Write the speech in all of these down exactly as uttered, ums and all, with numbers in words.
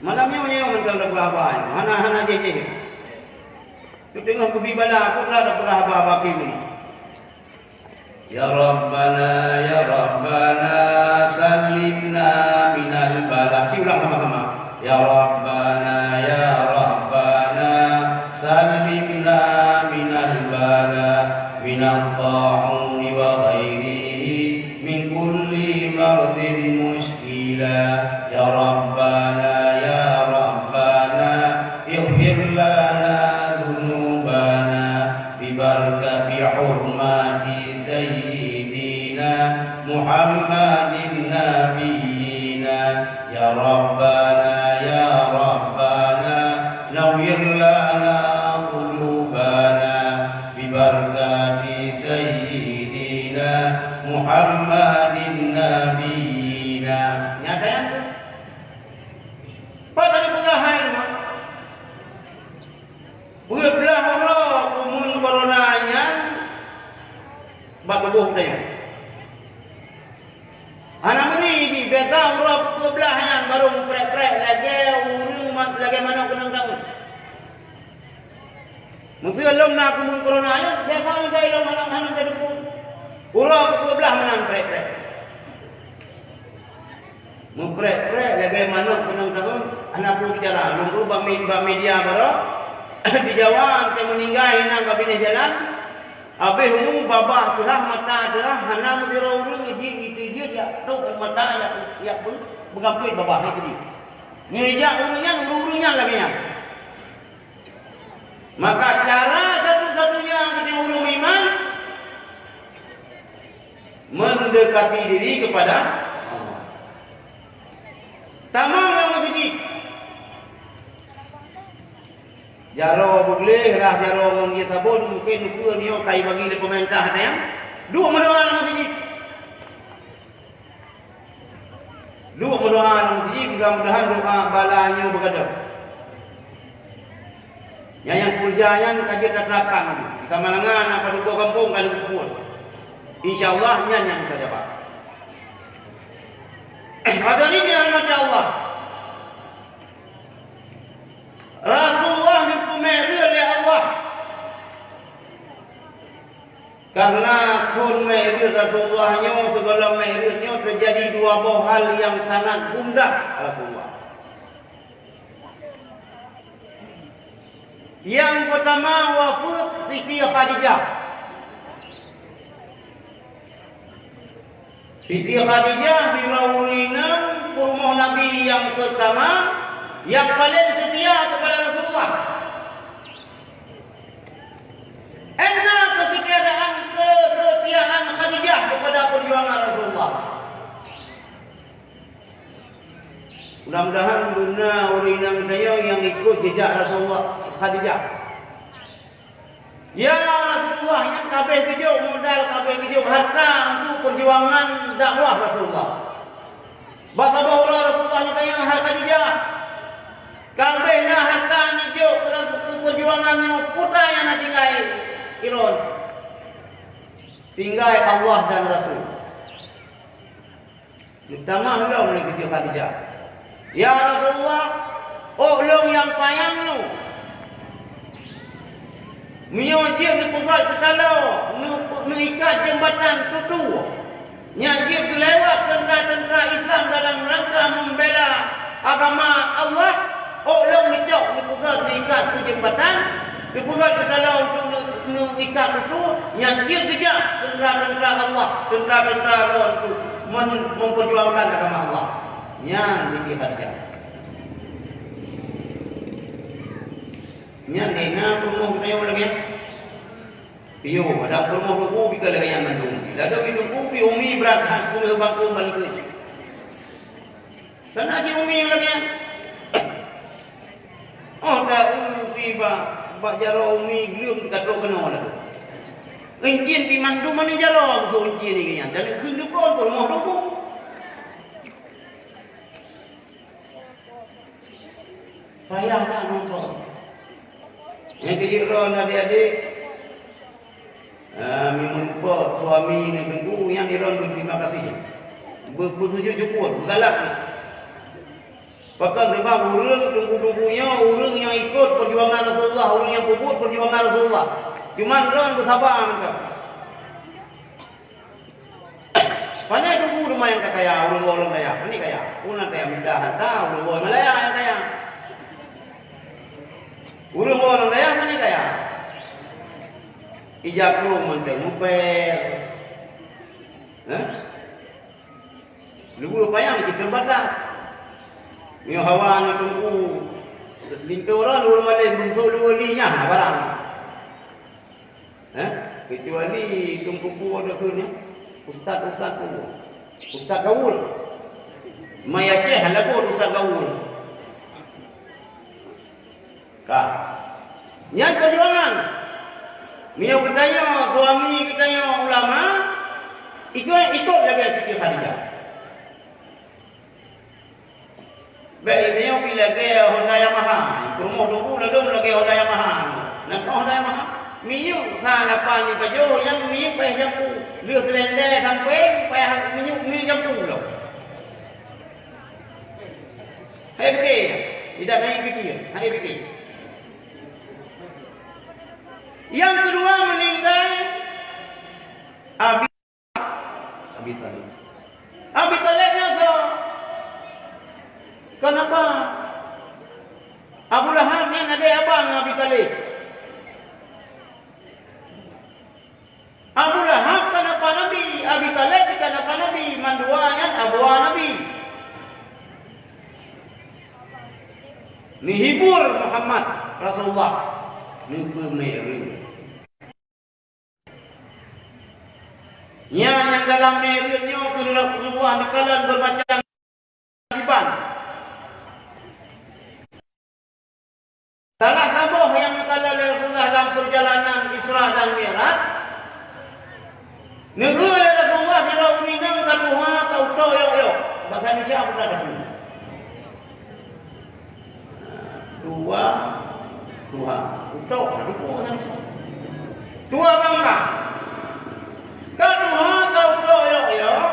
Malam nyoe, nyoe mantong tapeugah haba nyoe. Hana, hana jih-jih. Teungoh geubi bala, peue tapeugah haba-haba kheun. Ya Rabbana, ya Rabbana, sallimna minal bala. Siulang sama-sama. Ya Rabbana, ya Rabbana, sallimna minal bala, minat ta'uni wa ghairihi, min kulli mardin musykilah. Ya Rabbana, ya Rabbana, ighfir lana dzunubana, bibarakati hurmati sayyidina Muhammadin nabiyina. Ya Rabbana, ya Rabbana, nawwir lana qulubana, bibarakati sayyidina Muhammadin nabiyina. Nyata nyan tu. Pat tadi peugah hai nyoe. Peuet blah uroe kumun corona nyan bak tuboh tanyoe. Hana meuri jih, biasa uroe keu peuet blah nyan barô meuprek-prek lagèe ureueng ma-, lagèe manok keunong taun. Meuseu lom na kumun corona nyan, biasa meutai lom hana, hana teudeungoe. Uroe keu peuet blah meunan prek-prek. Meuprek-prek lagèe manok keunong taun, hana peue bicara. Lôn bak me-, bak media baroe, di Jawa, anté meuninggai inan bak binéh jalan, habéh umu babah teuhah, mata teuhah, hana meusidroe ureueng jih jiteubiet jak tôb mata, jak, jak beu-, beugampét babah, itu dia. Nyoe jak ureueng nyan, ureueng-ureueng nyan lagèe nyan. Maka cara satu-satunya geutanyoe ureueng meuiman, mendekati diri kepada Allah. Tamong lam meuseujid. Jaroe beugleh, rhah jaroe ngon ié sabon, mungken ukeue nyoe ka jibagi lé peumeurintah nyan. Duek meudoa lam meuseujid. Duek meudoa lam meuseujid, mudah-mudahan doa bala nyoe beugadôh. Nyang, nyang keureuja nyan ka jeuet taterapkan. Di Samalanga na padub boh gampông ka lheueh geupeubeuet. Insya Allah, nyan nyang mustajab. Hadirin dirahmati Allah. Rasulullah neupeuméreuet lé Allah. Karena thôn Mi'raj Rasulullah nyoe, sigohlom Mi'raj nyoe teujadi dua boh hal nyang sangat gundah Rasulullah. Nyang peutama, wafeuet Siti Khadijah. Siti Khadijah sidroe ureueng inong peurumoh Nabi nyang peutama, nyang paleng seutia keupada Rasulullah. Ena keusetiaan, keusetiaan Khadijah keupada peujuangan Rasulullah. Mudah-mudahan beuna ureueng inong tanyoe nyang ikot jeujak Rasulullah, Khadijah. Ya Rasulullah, nyan ka abéh geujok modal, ka abéh geujok harta untuk peujuangan dakwah Rasulullah. Bak saboh uroe Rasulullah neutanyong, "Hai Khadijah, ka abéh na harta neujok keu Rasul, keu peujuangan nyoe, peue nyang na tinggai droen?" "Tinggai Allah dan Rasul." Meutamah lom lé Siti Khadijah, "Ya Rasulullah, ôk lôn nyang panyang nyoe, meunyoe jeuet neupeugöt keutaloe, neu-, neuikat jeumbatan tutoe, nyang jeuet geulewat teuntra-teuntra Islam dalam rangka membela agama Allah, ôk lôn neucok neupeugöt neuikat keu jeumbatan, neupeugöt keutaloe untuk neu-, neuikat tutoe, nyang jeuet geujak teuntra-teuntra Allah, teuntra-teuntra Droe untuk men-, memperjuangkan agama Allah." Nyan Siti Khadijah. Nyan hina peurumoh geutanyoe lagèe nyan. Piôh, ada peurumoh teungku pike lagèe nyan mandum. Lagèe teungku pi umi brat that, keuneuk bangkong balik. Kana si umi lagèe nyan. Oh, da, eu, pi bak, bak jaroe umi gleueng ka trok keunoe lagèe. Euncien pi mandum mani jaroe, keu euncien lagèe nyan. Dan keu lukon peurumoh teungku. Payah that nonton. Nyang keujeuet droen adik-adik, ah, meunyoe meurumpok suami ngon teungku, nyan droen beuterima kasih. Beu-, beusujud syukur, beugalak. Pakon? Sabab ureuëng teungku-teungku nyoe, ureuëng nyang ikot peujuangan Rasulullah, ureuëng nyang peubuet peujuangan Rasulullah. Cuman droen beusaba mantong. Pane teungku teuma nyang ka kaya, ureuëng woe lam dayah, pane kaya. Peue na teuka mita hareuta, ureuëng woe lam dayah nyang kaya. Ureuëng woe lam dayah pane kaya. Ija krueng mantong muper. Hah? Luweue payang cit teubatas. Nyoe hawa nyoe teungku. Linto droen ureuëng malém beungso dua li nyan barang. Eh? Kecuali teungku-teungku ada keu nyoe. Ustaz-ustaz tu. Ustaz gaul. Mai Aceh lagot ustaz gaul. Ka. Nyan peujuangan. Meunyoe geutanyoe suami, geutanyoe ulama, ikot, ikot lagée Siti Khadijah. Bék meunyoe pih lagée Honda Yamaha. Peurumoh teungku ladom lagée Honda Yamaha. Nan Honda Yamaha. Minyeuk sa lapan ipajoh, nyan minyeuk paih jampu. Lheueh seulendé sampoe paih minyeuk, minyeuk jampu lom. Hai pike, tidak naik pike, hai pike. Yang kedua meninggal Abi, Abi Thalib. Abi Thalib nyoe soe? Kenapa? Abu Lahab nyan adék abang Abi Thalib. Abu Lahab kan apa Nabi, Abi Thalib kan apa Nabi, mandua nyan abua Nabi. Neuhibur Muhammad Rasulullah, neupeumeureuet. Nyan nyang dalam meureuet nyoe keu Rasulullah neukalon beumacam kewajiban. Salah saboh nyang neukalon lé Rasulullah lam peurjalanan Isra dan Mi'raj, neueu lé Rasulullah sidroe ureuëng inong ka tuha, ka utok yok-yok. Basa Indonesia peue that? Tuha, tuha. Utok, aduh, basa Indonesia. Tuha bangka. Ka tuha, ka utok yok-yok.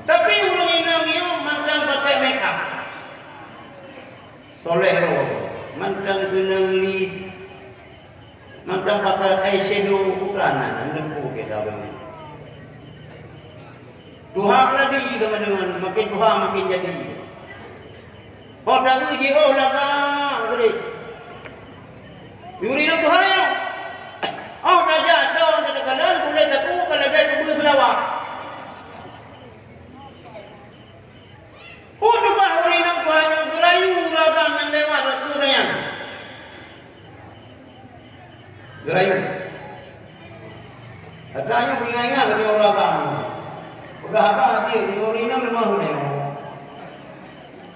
Tapi ureuëng inong nyoe mantong pakai makeup. Soleh roh, mantong keunong lip, mantong pakai eyeshadow, bukan, nah, nah, lempu kita ini. Tuha lagi sama dengan makin tuha makin jadi. Oh, tak uji, oh, lagak, gede. Yuri nak tuha ya. Oh, tak jatuh, tak ada kalan, boleh tak ku, kalau jadi, boleh selawat. Oh, tugaih ureuëng inong tuha nyang geurayu ureuëng agam nyang lewat rot keu nyan. Geurayu. Ata nyoe peuingat-ingat lé ureuëng agam. Peugah haba jih, ureuëng inong leumah ulée.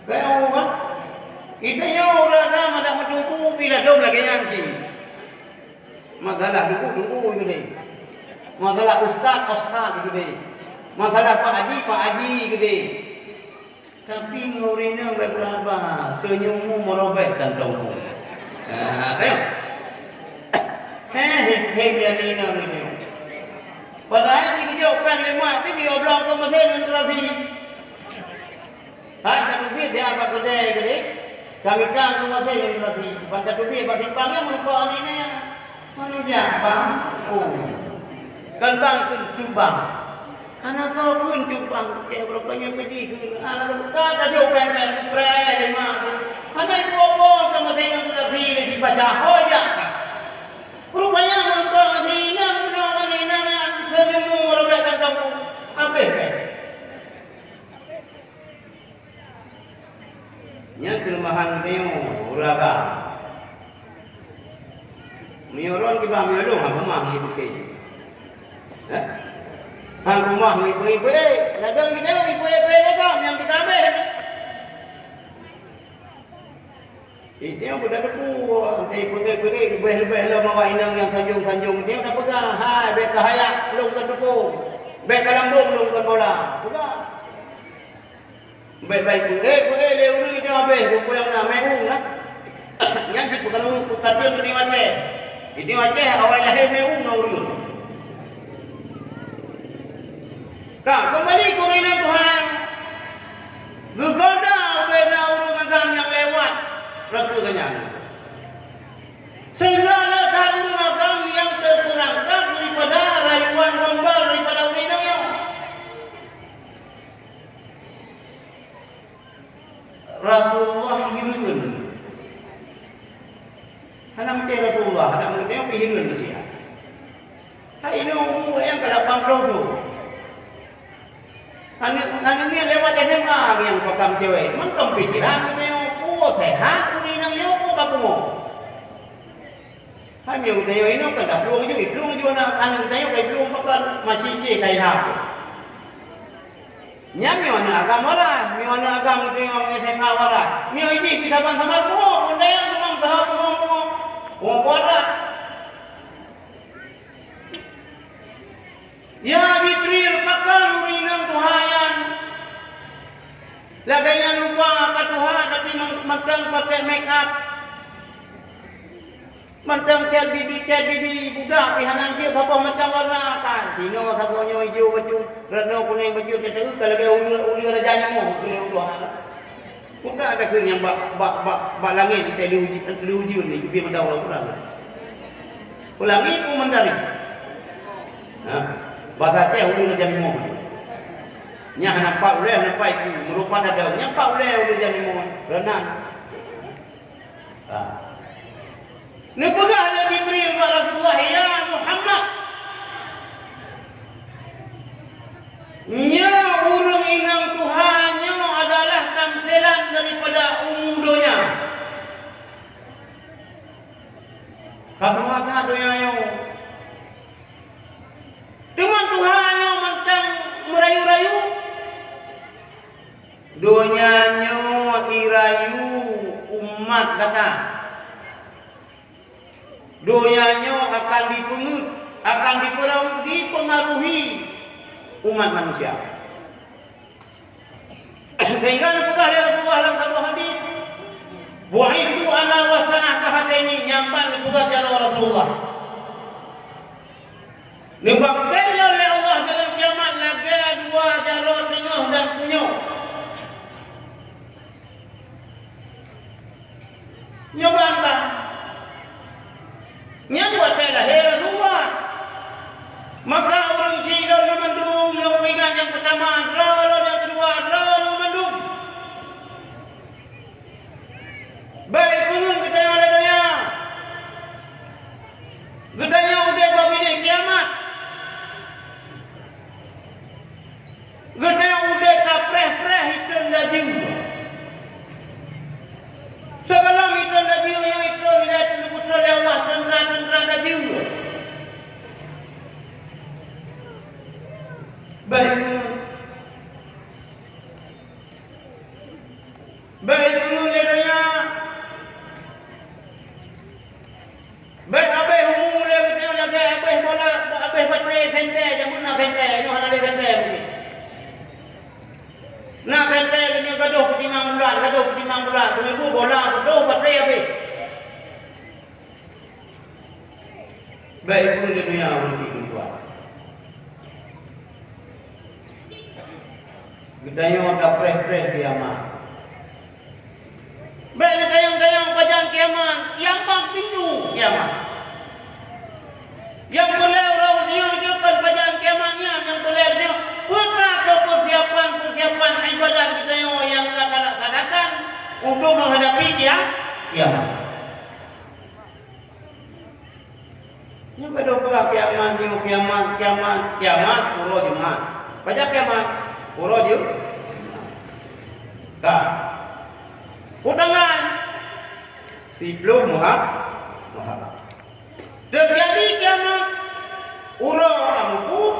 Kaya ureuëng kan? Kita nyoe ureuëng agam adak meutubu pih ladom lagée nyan cit. Masalah teungku, teungku geude. Masalah ustaz, ustaz geude. Masalah pak haji, pak haji geude. Tapi ngon ureuëng inong bék peuraba, senyummu meurobek kantongmu. Nah, tengok. Heh, heh, heh, dia ni inong ni. Padahai di kejok peng lima, di kejok blong ke mesin ngon terasi. Hai tateubiet siat bak keudè keudeh, ka mita keu maséng ilustrasi. Ban tateubiet bak simpang nyan meurumpok aneuk nyan. Manusia bang, oh. Kan bang keu cubang. Hana soe kheun cubang, keu rukon nyang keuji kheun. Hana soe ka tajok pèng-pèng, preh lima. Hana dua boh ka maséng ilustrasi lé sibaca. Ho jak ka. Rupanya meurumpok maséng inong keunoe ngon inong nyan, seumumu meurobek kantong. Habéh pèng. Nyan keuleumahan geutanyoe, ureueng agam. Meunyoe droen kiban meunyoe lôn, han keumah ngon ibu kèe. Hah? Han keumah ngon ibu-ibu, eh, ladôm geutanyoe ibu-ibu lé gob nyang teuka abéh. Geutanyoe beutateupeue, entah ibu-ibu leubeh-leubeh lom awak inong nyang sanjong-sanjong, geutanyoe tapeugah, "Hai, bèk keuhayak lôn keu teupông, bèk keulamrong lôn keu bola." Peugah. Bèk-bèk peuék-peuék lé ureueng inong abéh, peue nyang na, meu'ung na. Nyan cit peukadeung, peukadeung di Aceh. Di Aceh awai lahé meu'ung na ureueng. Ka, keumbali keu ureueng inong Tuhan. Geugoda ubé na Rasa kenyang. Sehingga ada ureuëng agam nyang terperangkap daripada rayuan gombal daripada ureuëng inong nyoe. Rasulullah hireuen. Hana meucé Rasulullah, hana meucé hireuen manusia. Hai inong umu nyang ka lapan ploh dua. Aneuk, aneuk miet lewat S M A nyang pakam cewek. Mantong pikiran geutanyoe, peue sehat ureuëng inong nyoe, peue ka pungo. Hai meunyoe geutanyoe inoe kan taplueng ju, iplueng ju aneuk, aneuk geutanyoe ka iplueng pakon, masih jih ka ilham. Nyan meunyoe aneuk agam waras, meunyoe aneuk agam geutanyoe nyang S M A waras. Meunyoe jih pih saban-saban pungo, pun dayang pungo, pungo, pungo, pungo waras. Ya Jibril, pakon ureuëng inong tuha nyan? Lagée nyan rupa ka tuha, tapi man-, mantong pakai make up. Mantong cat bibi, cat bibi, budak pih hana jeuet saboh macam warna kan. Sinoe sagoe nyoe ijo baju, reunong kuneng baju, teuteuk ka lagée uleue, uleue raja nyoe, uleue tuha. Peue ka takheun nyang bak, bak, bak, bak langét teuh lheueh ujeuen, lheueh ujeuen ni, geubri mantong ureuëng Quran. Peue langét peue mandari. Ha? Basa Aceh ulun lagée nyoe. Nyan hana pat ulée, hana pat iku, meurupat ada. Nyan pat ulée ulun lagée nyoe. Reunang. Ha. Neupeugah lé Jibril bak Rasulullah, "Ya Muhammad, nyoe ureuëng inong tuha nyoe adalah tamsilan daripada umu donya." Ka tuha that donya nyoe. Teuma tuha nyoe mantong meurayu-rayu. Donya nyoe irayu umat gata. Donya nyoe akan dipeungeut, akan dipeurau-, dipeungaruhi umat manusia. Sehingga neupeugah lé Rasulullah lam saboh hadis, "Bu'itsu ana wa sa'ah kahataini," nyan ban neupeugah jaroe Rasulullah. Neubangkai lôn lé Allah deungon kiamat lagée dua jaroe teungoh dan punyueng. Nyoe bantang. Nyan watée lahé Rasulullah. Maka ureuëng sidroe mandum lôn peuingat nyang peutama, droe lôn nyang keudua, droe lôn mandum. Bék ipeungeut geutanyoe lé donya. Geutanyoe udeb bak binéh kiamat. Geutanyoe udeb tapreh-preh iton laju. Sigohlom iton laju, nyang iton lé, neupeutron lé Allah teuntra-teuntra laju. Bék ipeungeut. Bék ipeungeut lé donya. Bék abéh umu lé geutanyoe lagée abéh bola, abéh baterai senter, jameun na senter, nyoe hana lé senter mungken. Na senter geutanyoe gadôh peutimang bulan, gadôh peutimang bulan, teumeubu bola gadôh baterai abéh. Bék ipeungeut lé donya ureuëng syiek tuan. Geutanyoe tapreh-preh kiamat. Bék neutanyong-tanyong pajan kiamat, nyang bak pintoe kiamat. Nyang peureulée uroe nyoe, nyoe kon pajan kiamat nyan, nyang peureulée nyoe, peue na keu peusiapan-peusiapan ibadat geutanyoe nyang ka talaksanakan untuk meuhadapi kia-, kiamat. Nyoe gadôh peugah kiamat, nyoe kiamat, kiamat, kiamat uroe Jumat. Pajan kiamat? Uroe Ju-, ka. Peue tanggai? Siplôh Muha-, Muharram. Teujadi kiamat uroe ka muphom,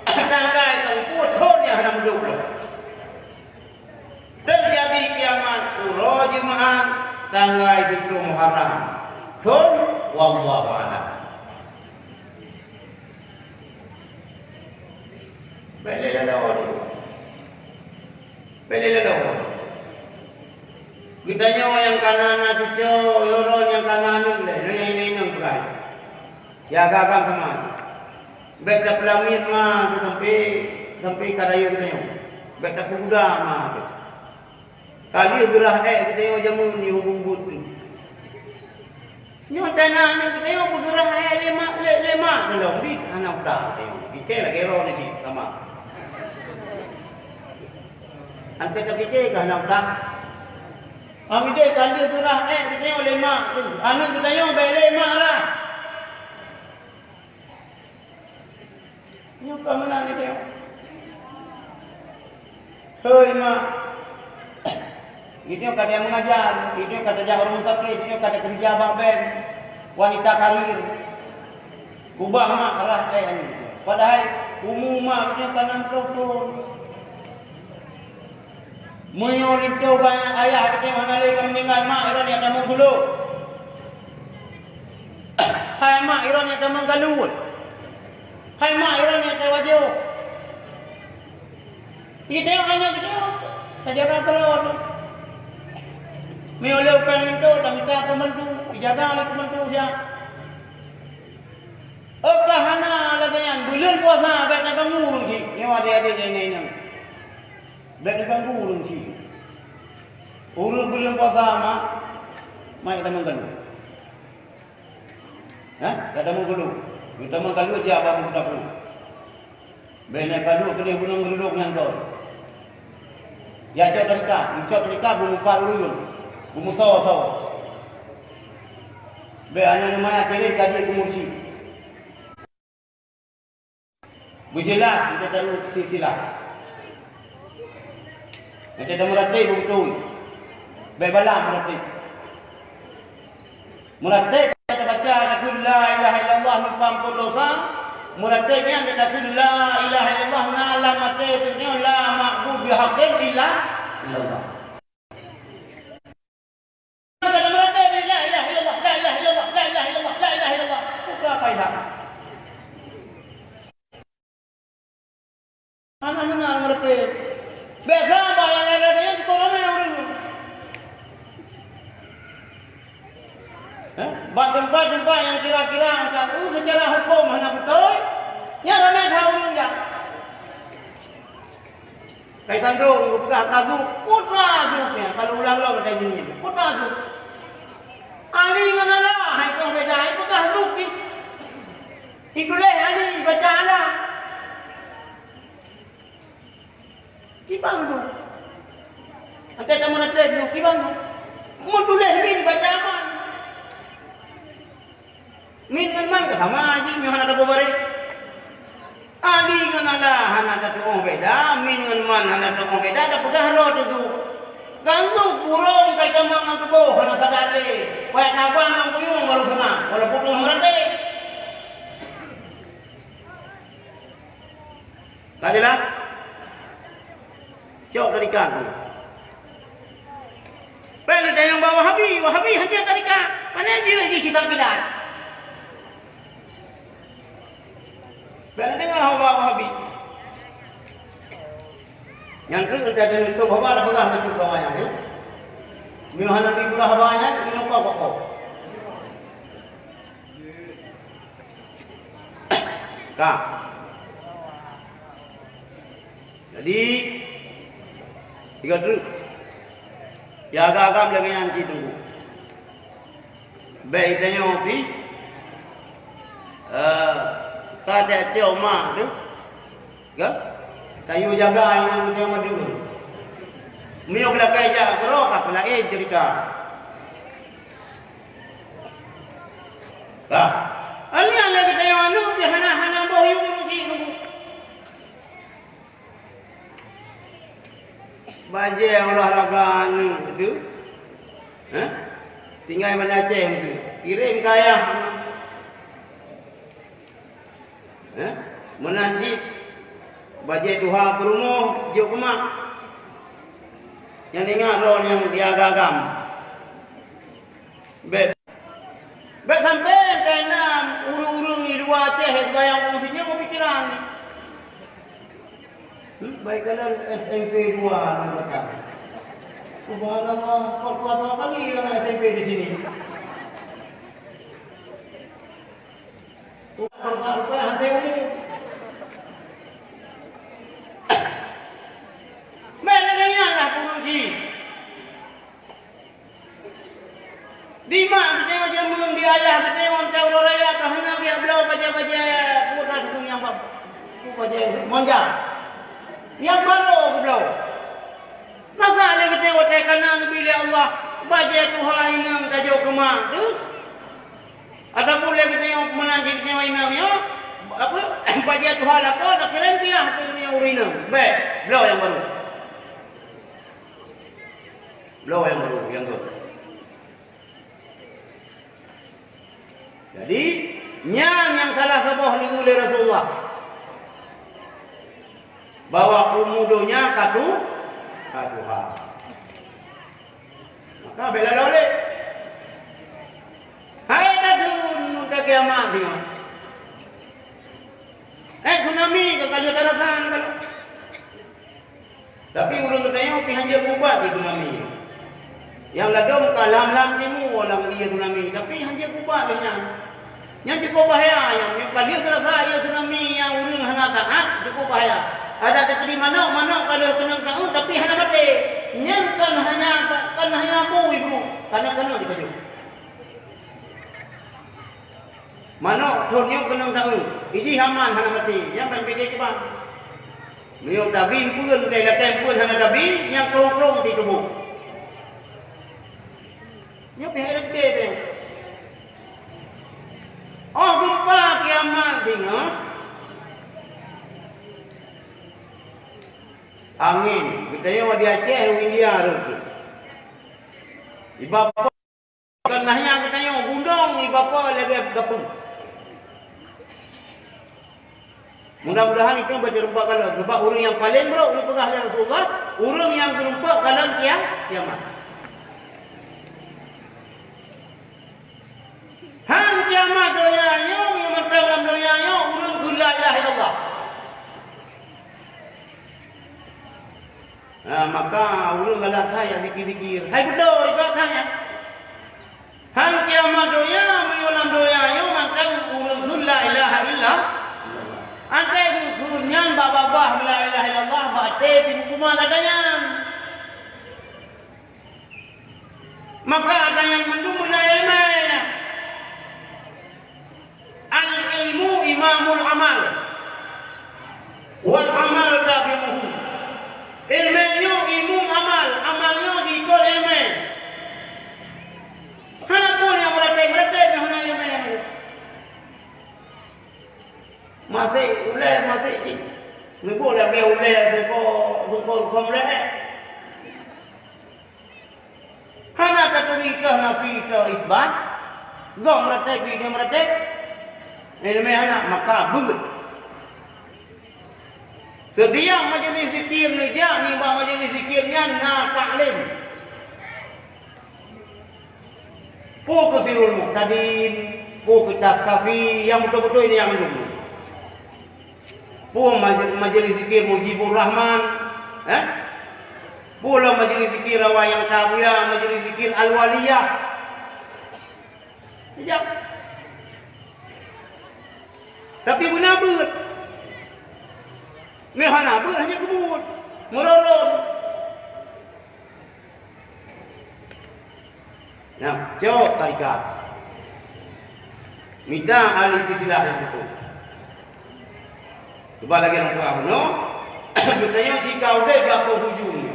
tanggai ka muphom, thon nyang hana meudôk lom. Teujadi kiamat uroe Jumat, tanggai siplôh Muharram. Thon, wallahu a'lam. Bék lé laloe. Bék lé laloe. Geutanyoe nyang kana na cucoe, uroe nyang kana aneuk lé, nyoe nyang inong-inong peugah. Ya agam-agam sama. Bék tapeulamiet ma sampai, sampai ka rayeuk geutanyoe. Bék tapeuguda ma. Ka lheueh geurah ék geutanyoe jameun nyoe ubit-ubit tu. Nyoe tanyoe aneuk geutanyoe peugeurah ayah lé mak, lé, lé mak teuh lom, bit hana utang geutanyoe. Pike lagèe droeneuh cit sama. Anté tapike keu hana utang. Amideh ka lheueh geurah ayah geutanyoe lé mak teuh. Aneuk geutanyoe bèk lé mak rah. Nyoe ka meunan geutanyoe. Hei mak, geutanyoe ka tameungajar, geutanyoe ka tajak u rumoh sakét, geutanyoe ka takeurija bak bank, wanita karir. Kubah mak rah ayah nyoe. Padahai umu mak geutanyoe ka nam ploh thon. Meunyoe linto banyak ayah geutanyoe hana lé ka meuninggai, mak droeneuh nyang tamong sulok. Hai mak droeneuh nyang tamong galeuet. Hai mak droeneuh nyang tawajoh. Geutanyoe aneuk geutanyoe tajaga keudroe. Meunyoe lé péng linto tamita pembantu, ijaga lé pembantu siat. Óh ka hana lagèe nyan, buleuen puasa bèk taganggu ureueng chik. Nyoe adék-adék nyang inong-inong. Bèk neuganggu ureueng chik. Ureueng buleuen puasa mak, mak tamong galeuet. Hah? Ka tamong galeuet. Tamong galeuet jak bak buku tabu. Bèk na galeuet keudéh gunong geululong nyang kon. Jak cok teuka, cok teuka beumeupat ureueng, beumeusoe-soe. Bèk hana neumanah cirét ka jeuet keu mursyid. Beujeulaih, geutanyoe taeu silsilah. Geutanyoe tameuratéb beutôi. Bèk balam meuratéb. Meuratéb tabaca takheun la ilaha illallah meupampon dosa. Meuratéb nyan takheun la ilaha illallah na lam até tanyoe la ma'bud bihaqqin illa illallah. Maka tameuratéb, la ilaha illallah, la ilaha illallah, la ilaha illallah, la ilaha illallah. Putra kaiha. Hana meunan meuratéb. Biasa bak nyang laén-laén nyan tutoe ramé ureueng. Eh, bak teumpat-teumpat nyang kira-kira taeu seucara huköm hana beutôi, nyan ramé that ureueng jak. Kaisandong geupeugah ka zuk, putra zuk nyan, ka lôn ulang lom keutai nyan, putra zuk. Ali ngon Allah hai toh beda, hai peugah zuk jih. Ituléh Ali baca Allah. Kiban zuk. Anté kamoe na tem zuk, kiban zuk. Mun tuléh min baca aman. Min ngon man ka sama jih, nyoe hana taboh bareh. Ali ngon Allah hana tatu'oh beda, min ngon man hana tatu'oh beda, tapeugah droe teuh zuk. Kan zuk burông kai tamong ngon tuboh hana sadat lé. Payah tabang ngon kuyueng baru seunang, walaupun teungoh meuratéb. Ka jeulaih? Cok tarikat tu. Bèk neutanyong bak Wahabi, Wahabi hana tarikat. Pane jeuet jih kitab kilat. Bèk neudeungoe bak Wahabi. Nyang keuh teuntèe teuntèe haba tapeugah bacut bak awak nyan, ya. Meunyoe hana jipeugah haba nyan, inoe kok-kok. Ka. Jadi, tiga truk. Ya, agam-agam lagèe nyan cit teungku. Bèk tanyoe pih, eh, ka cok mak tu, kan? Tayue jaga nyang, nyang madeu. Meunyoe geulakai jak keudroe, ka laén cerita. Lah, alèh-alèh geutanyoe aneuk pih hana, hana boh yum rugi nunggu. Bajèe olahraga aneuk teuh, hah? Tinggai Banda Aceh teuh, kirém keu ayah. Hah? Meunan cit bajèe tuha peurumoh jok keu mak. Nyan ingat droe nyang di agam-agam. Bèk, bèk sampoe keunan ureueng-ureueng di luwa Aceh seumayang ureueng sinyoe peupikiran. Hmm, baik kalian S M P dua ni kata. Subhanallah, kok tua-tua kali anak S M P di sini. Kok tua-tua kali hati umum. Meunan lah ureueng jih. Di mak geutanyoe jameun, di ayah geutanyoe watèe uroe raya ka hana geubloe bajèe-bajèe, peue na teupeue nyang ba-, peue bajèe monja. Nyang barô geubloe. Masa lé geutanyoe watèe ka na neubi lé Allah bajèe tuha inong tajok keu mak, deuh? Ataupun lé geutanyoe meunan cit geutanyoe inong nyoe, apa, bajèe tuha lakoe takirém piah ateueh geutanyoe ureueng inong. Bèk, bloe nyang barô. Bloe nyang barô, nyang gèt. Jadi, nyan nyang salah saboh lagèe lé Rasulullah, bahwa umu donya ka tu-, ka tuha. Maka bela loleh. Hai dah tu, nunggu kiamat tengok. Eh, tsunami ka kalu tarasan kalau. Tapi ureueng geutanyoe pih hanjeuet kubat di tsunami. Nyang ladôm ka lam-lam timu lam ié tsunami, tapi hanjeuet kubat lé nyan. Nyan cukup bahaya nyan. Nyoe ka lheueh geurasa ié tsunami nyang ureueng hana taat, cukup bahaya. Adak teukeudi manok, manok ka lheueh keunong taeu, tapi hana maté. Nyan kan hanya, kan hanya bui guru, kana-kana dipajoh. Manok thon nyoe keunong taeu, iji haman hana maté, nyang ban pike kiban. Meunyoe tabi peuen, dai lakée peuen hana tabi, nyang krong-krong di tuboh. Nyoe pih rete teuh. Oh, geumpa kiamat singoh. Angén, geutanyoe di Aceh, u India rhot. Iba Kon nahya geutanyoe gunong ié bapak lagée gapeueng. Mudah-mudahan itu baca rumpok kalon, sebab ureuëng nyang paleng brok geupeugah lé Rasulullah, ureuëng nyang geurumpok kalon kia-, kiamat. Han kiamat donya nyoe, nyang mantong lam donya nyoe, ureuëng keu la ilaha illallah. Ha, maka ureuëng galak that nyang zikir-zikir. Hai beutôi, galak that nyan. Han kiamat donya, meunyoe lam donya nyoe mantong ureuëng kheun la ilaha illallah. Até geukheun nyan bak babah la ilaha illallah, bak até pih meukumat ata nyan. Maka ata nyan mandum beuna iéleumé. Al-ilmu imamul amal, wal amal tabi'uhu. Iéleumé nyoe imum amal, amal nyoe diikot iéleumé. Hana peue nyang meuratéb-meuratéb nyang hana iéleumé. Maséh ulée, maséh cit. Neuboh lagée ulée sungkô, sungkô rukon ulée. Hana taturi teuh nafi teuh isbat. Gob meuratéb, bidang meuratéb. Iéleumé hana, maka beuet. Setiap majlis zikir neujak nibak majlis zikir nyan na taklim. Peue keu Sirul Muhtadin, peue keu Taskafi, nyang beutôi-beutôi nyan mandum. Peue maj-, majlis zikir Mujibur Rahman, eh? Peue lom majlis zikir Rawa Nyang Tabuya, majlis zikir Al-Waliyah. Ijak. Tapi beuna beuet. Meuhana beuet hana keubuet. Meurorot. Nah, cok tarikat. Mita ahli silsilah nyang beutôi. Cuba lagée ureuëng tuha bunoe, geutanyoe cika udeb bak hujung.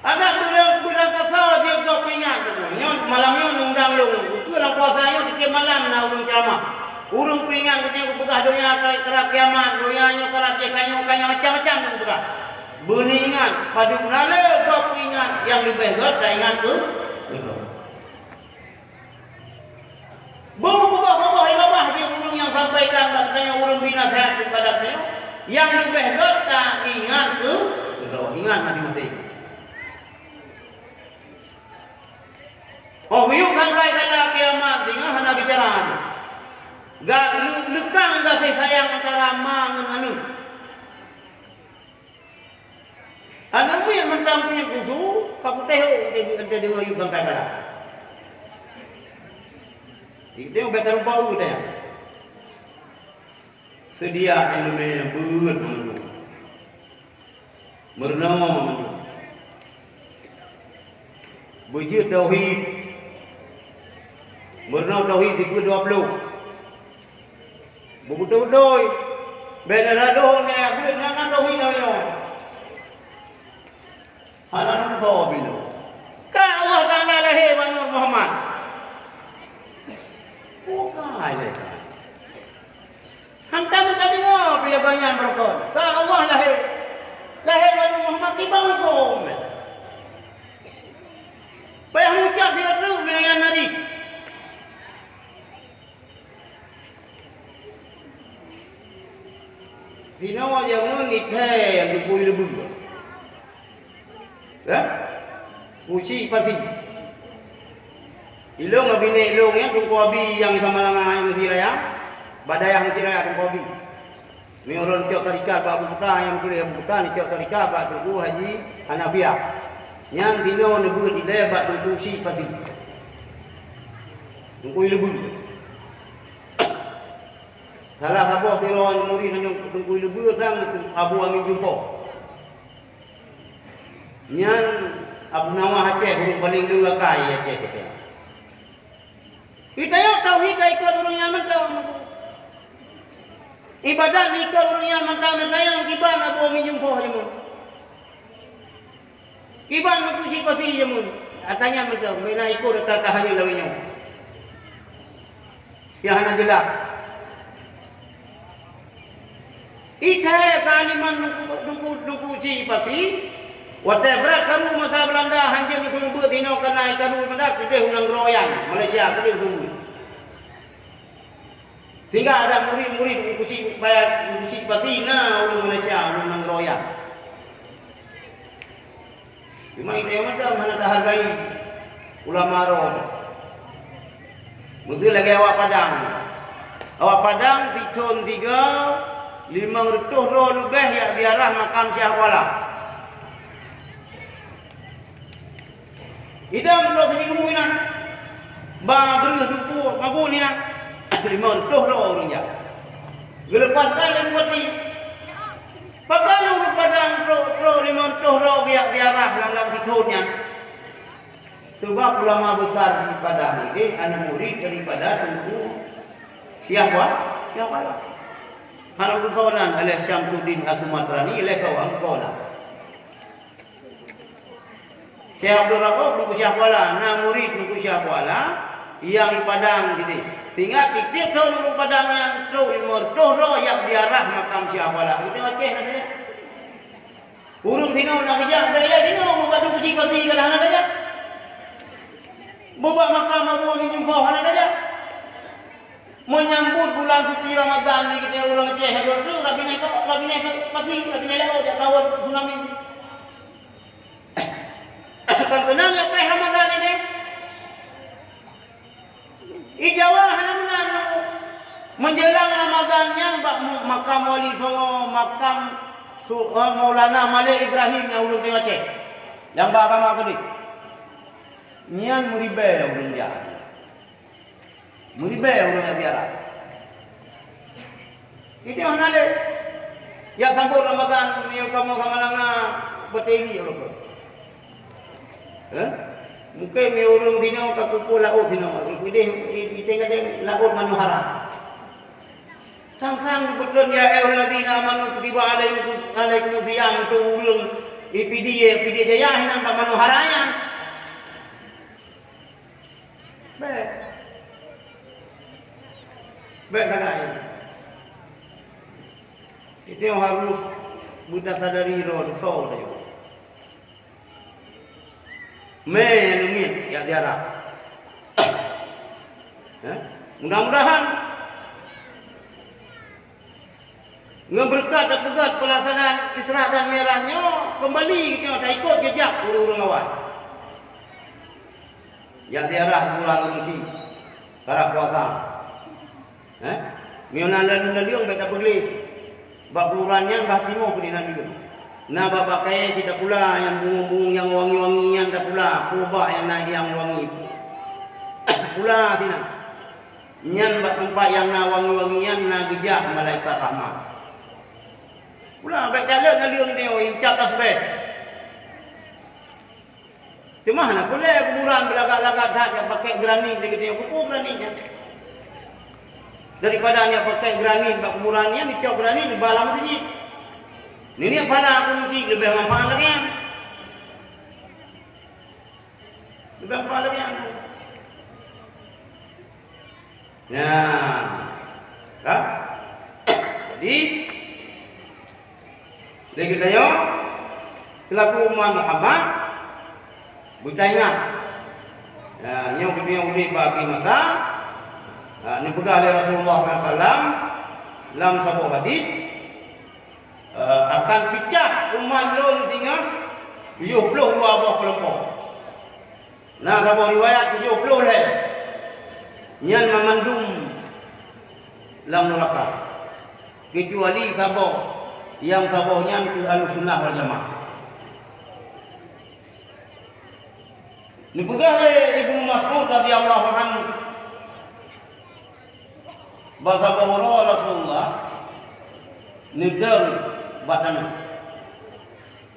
Adak beurang-, beurangkasoe jeuet gob peuingat. Nyoe malam nyoe undang lôn. Ukeue lam puasa nyoe tieb malam na ureuëng ceuramah. Ureuëng peuingat geutanyoe geupeugah donya ka, karab kiamat, donya nyoe karab jih, ka nyoe, ka nyan, macam-macam geupeugah. Beuneuingat, padub na le gob peuingat nyang leubeh gét taingat keu, keu gob. Beumeukeubah-keubah iéleumé di ureuëng nyang sampaikan bak geutanyoe, ureuëng bri naseuhat keupada geutanyoe, nyang leubeh gét taingat keu, keu gob, ingat maséng-maséng. Oh, geuyue sangkai kala kiamat singoh hana bicara. Ga-, leu-, leukang gaséh sayang antara ma ngon aneuëk. Aneuëk miet mantong miet kusu, ka putéh, oh, dia, dia, dia, dia, yue sangkai kala. Dia, dia, beuteurimong geutanyoe. Seudia iéleumé beuet mandum. Meurunoe mandum. Beujeuet tauhid. Meurunoe tauhid sifeuet dua ploh. Beubeutôi-beutôi. Bèk na radoh nyan, beuet na, na tauhid lagèe nyoe. Hana meusoe pih lom. Ka Allah Taala lahé bak Nabi Muhammad. Bukai lé. Hantom tadeungoe pih lagèe nyan beureukat. Ka Allah lahé. Lahé bak Nabi Muhammad, kiban huköm. Payah meucab sigoe treuk meunyo nyan na jih. Sinoe jameun nipèe nyang teupui leubeh. Ya? Kuci pasi. Ilôn ngon binéh ilôn nyan Teungku Abi nyang di Samalanga nyang Mesir Raya. Bak dayah Mesir Raya Teungku Abi. Meunyoe ulôn cok syarikat bak Abu Kuta, nyang meutuléh Abu Kuta, neucok syarikat bak Teungku Haji Hanafiah. Nyan sinoe neubeuet ilèe bak Teungku Syik Pasi. Teungku Ileubeu. Salah saboh sidroe murit nyan Teungku Ileubeu sang Abu Amin Jumpo. Nyan Abu Nawah Aceh, ureueng paleng le akai Aceh. Geutanyoe tauhid taikot ureueng nyan mantong. Ibadat ikot ureueng nyan mantong, neutanyong kiban Abu Amin Jumpo jameun. Kiban Teungku Syik Pasi jameun. Ata nyan mantong, meunan ikot ata tahayul lawét nyoe. Nyang hana jeulaih. Ikai keualiman Teungku, Teungku, Teungku Syik Pasi, watèe brat karu masa Beulanda hanjeuet neuseumeubeuet sinoe ka na karu Beulanda keudéh u nanggroe Yan, Malaysia keudéh seumeubeuet. Sehingga ada murid-murid Teungku Syik, Teungku Syik Pasi na ureueng Malaysia, ureueng nanggroe Yan. Cuma geutanyoe mantong hana tahargai ulama droe. Miseu lagèe awak Padang. Awak Padang sithon sigoe limong reutôh droe leubeh jak ziarah makam Syiah Kuala. Idong droe siminggu inan. Ba breuh dupo mabon inan. Limong reutôh droe ureueng jak. Geuleupaskan lé bupati. Pakon ureueng Padang trok, trok limong reutôh droe geujak ziarah lam, lam sithon nyan? Sebab ulama besar di Padang ini aneuk murid daripada Teungku Syiah Wa-, Syiah Kuala. Hana meusoe nan, oleh Syamsuddin As-Sumatrani, oleh kawan meusoe nan. Syekh Abdul Rauf Teungku Syiah Kuala, na murid Teungku Syiah Kuala nyang di Padang sini. Sehingga tiep-tiep thon ureueng Padang nyan trok limong reutôh droe jak ziarah makam Syiah Kuala. Ureueng Aceh na saja. Ureueng sinoe na geujak, bèk lé sinoe mubat Teungku Syik Pasi ka hana tajak. Mubat makam Abu Amin Jumpo hana tajak. Menyambut bulan suci Ramadan di geutanyoe ureueng Aceh, Rabiul Awwal, Rabiul Awwal, Rabiul Awwal Pasi, Rabiul Awwal Laôt, jak kawon tsunami. Kan keunong ya preh Ramadan ini. Di Jawa hana meunan. Menjelang Ramadan nyan bak mu-, makam Wali Songo, makam su-, eh, Maulana Malik Ibrahim nyang ureueng Aceh. Nyang bak agama keudeh. Nyan meuribèe ureueng jak. Meuribèe ureueng jak ziarah. Itu hana lé. Jak sambot Ramadan, meunyoe kamoe Samalanga, bateri ureueng. Eh? Mungkin meunyoe ureueng sinoe ka kumpul laôt sinoe. Idéh, i-, i-, iteng-iteng laôt Manohara. Sang-sang geupeutreun, "Ya ayyuhallazina amanu kutiba alaikum, alaikumus siyam," untuk ureueng di Pidie, Pidie Jaya hinan bak Manohara nyan. Bèk. Bèk sagai. Itu nyang harus beuta sadari droe, soe tayue. Mé nyang neumiet jak ziarah. Eh? Mudah-mudahan ngon beureukat dan peugöt peulaksanaan Isra dan Mi'raj nyoe, keumbali geutanyoe taikot jeujak ureueng-ureueng awai. Jak ziarah kuburan ureueng chik, karab puasa. Eh? Meunyoe na laleueng-laleueng, bèk tapeugleh. Bak kuburan nyan bah timoh keu inan jeuet. Na bak-bak kayèe cit tapula nyang bungong-bungong nyang wangi-wangi nyan tapula, peue bak nyang na nyang wangi. Pula sinan. Nyan bak teumpat nyang na wangi-wangi nyan na geujak malaikat rahmat. Pula bèk taleuek laleueng nyoe, ucab tasbeh. Cuma hana peureulée kuburan beulagak-lagak that nyang pakai granit lagée tanyoe, keupeue granit nyan? Daripada nyang pakai granit bak kuburan nyan, dicok granit diba lam meuseujid. Niniak phala kunci leubeh manfaat lagée nyan. Leubeh manfaat lagée nyan. Nah, ka? Jadi, lé geutanyoe, selaku umat Muhammad, beutaingat. Nah, nyoe geutanyoe udeb bak akhé masa, nah, neupeugah lé Rasulullah sallallahu alaihi wasallam lam saboh hadis, eh, akan picah umat lôn singoh tujoh ploh dua boh keulompok. Na saboh riwayat tujoh ploh lhée. Nyan mamandum lam nuraka, keucuali saboh, nyang saboh nyan keuh Ahlussunnah wal Jamaah. Neupeugah lé Ibnu Mas'ud radhiyallahu anhu, bak saboh uroe Rasulullah neudong bak tanoh.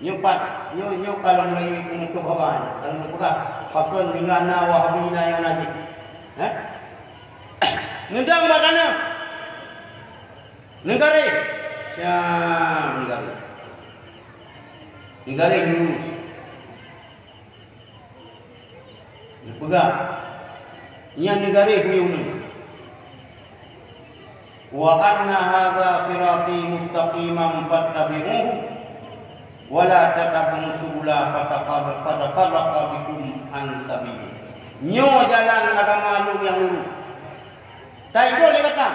Nyoe pat, nyoe, nyoe ka lôn rayeuk peunutôp haba nyoe. Ka lôn peugah, pakon hingga na Wahabi na nyang najih. Heh? Neudong bak tanoh. Neugaréh. Syam neugaréh. Neugaréh lurus. Neupeugah, nyan neugaréh bak uneuen. "Wa anna hadza sirati mustaqiman fattabi'uhu, wa la tattabi'us subula fataqar-, fatafarraqa bikum an sabili." Nyoe jalan agama lôn nyang lurus. Taikot lé gata.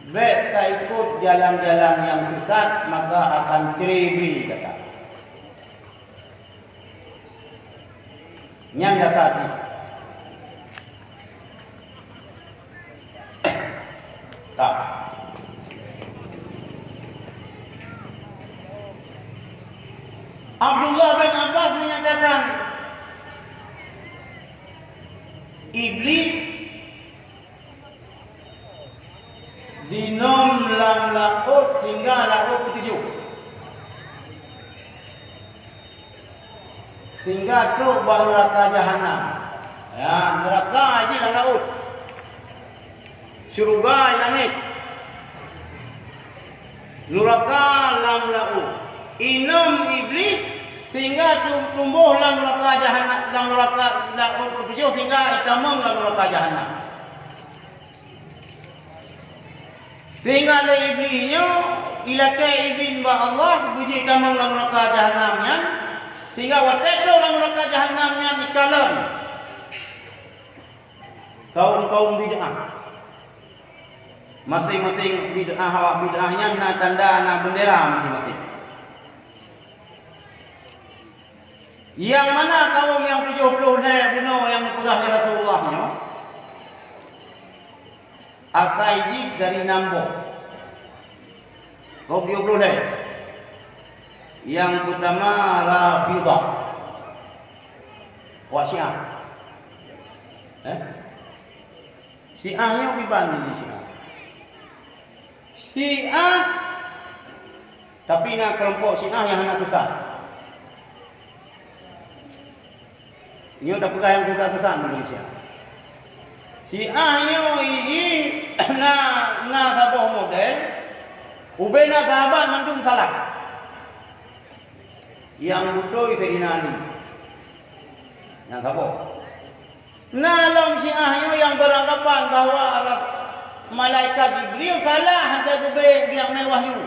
Bék taikot jalan-jalan nyang sesat, maka akan ceureubreh gata. Nyan dasar jih. Ka. Abdullah bin Abbas menyatakan, Iblis dinom lam laôt sehingga laôt keutujoh. Sehingga trok bak neuraka jahanam. Ya, neuraka jih lam laôt. Syeuruga di langét. Neuraka lam laôt. Inom Iblih sehingga tu-, tumboh lam neuraka jahanam, lam neuraka laôt keutujoh sehingga itamong lam neuraka jahanam. Sehingga lé Iblih nyoe ilakée idhin bak Allah beujeuet tamong lam neuraka jahanam nyan, sehingga watée trok lam neuraka jahanam nyan ikalon kaum-kaum bid'ah. Maséng-maséng bid'ah, awak bid'ah nyan na tanda, na beundera maséng-maséng. Nyang mana kaum nyang tujoh ploh lhée bunoe nyang neupeugah lé Rasulullah nyoe? Asai jih dari nam boh. Kaum tujoh ploh lhée. Nyang peutama Rafidah. Wa Syiah. Eh? Syiah nyoe kiban jih Syiah. Syiah, tapi na keulompok Syiah nyang hana sesat. Nyoe tapeugah nyang sesat-sesat Indonesia. Syiah nyoe jih na, na saboh model, ubena sahabat mandum salah. Nyang beutôi Saidina Ali. Nyang saboh. Na lom Syiah nyoe nyang beranggapan bahwa ra-, malaikat Jibril salah hantom geubri, geubri mé wahyu.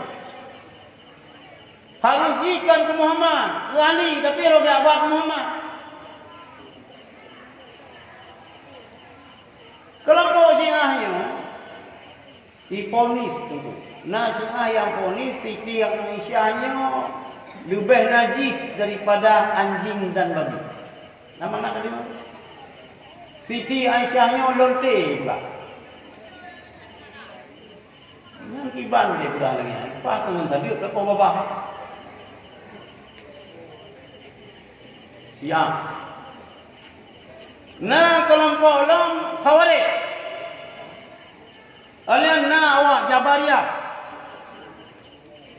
Harus jih kon keu Muhammad, keu Ali, tapi roh geubri keu Muhammad. Keulompok Syiah nyoe, ifonis teungku. Na Syiah nyang fonis Siti Aisyah nyoe leubeh najis daripada anjing dan babi. Nama nak tadi? Siti Aisyah nyoe lonte pula. Nyang kiban dia pula lagi. Pas dengan tadi tak kau babah. Syiah. Na keulompok lom Khawarij. Alien na awak Jabariyah,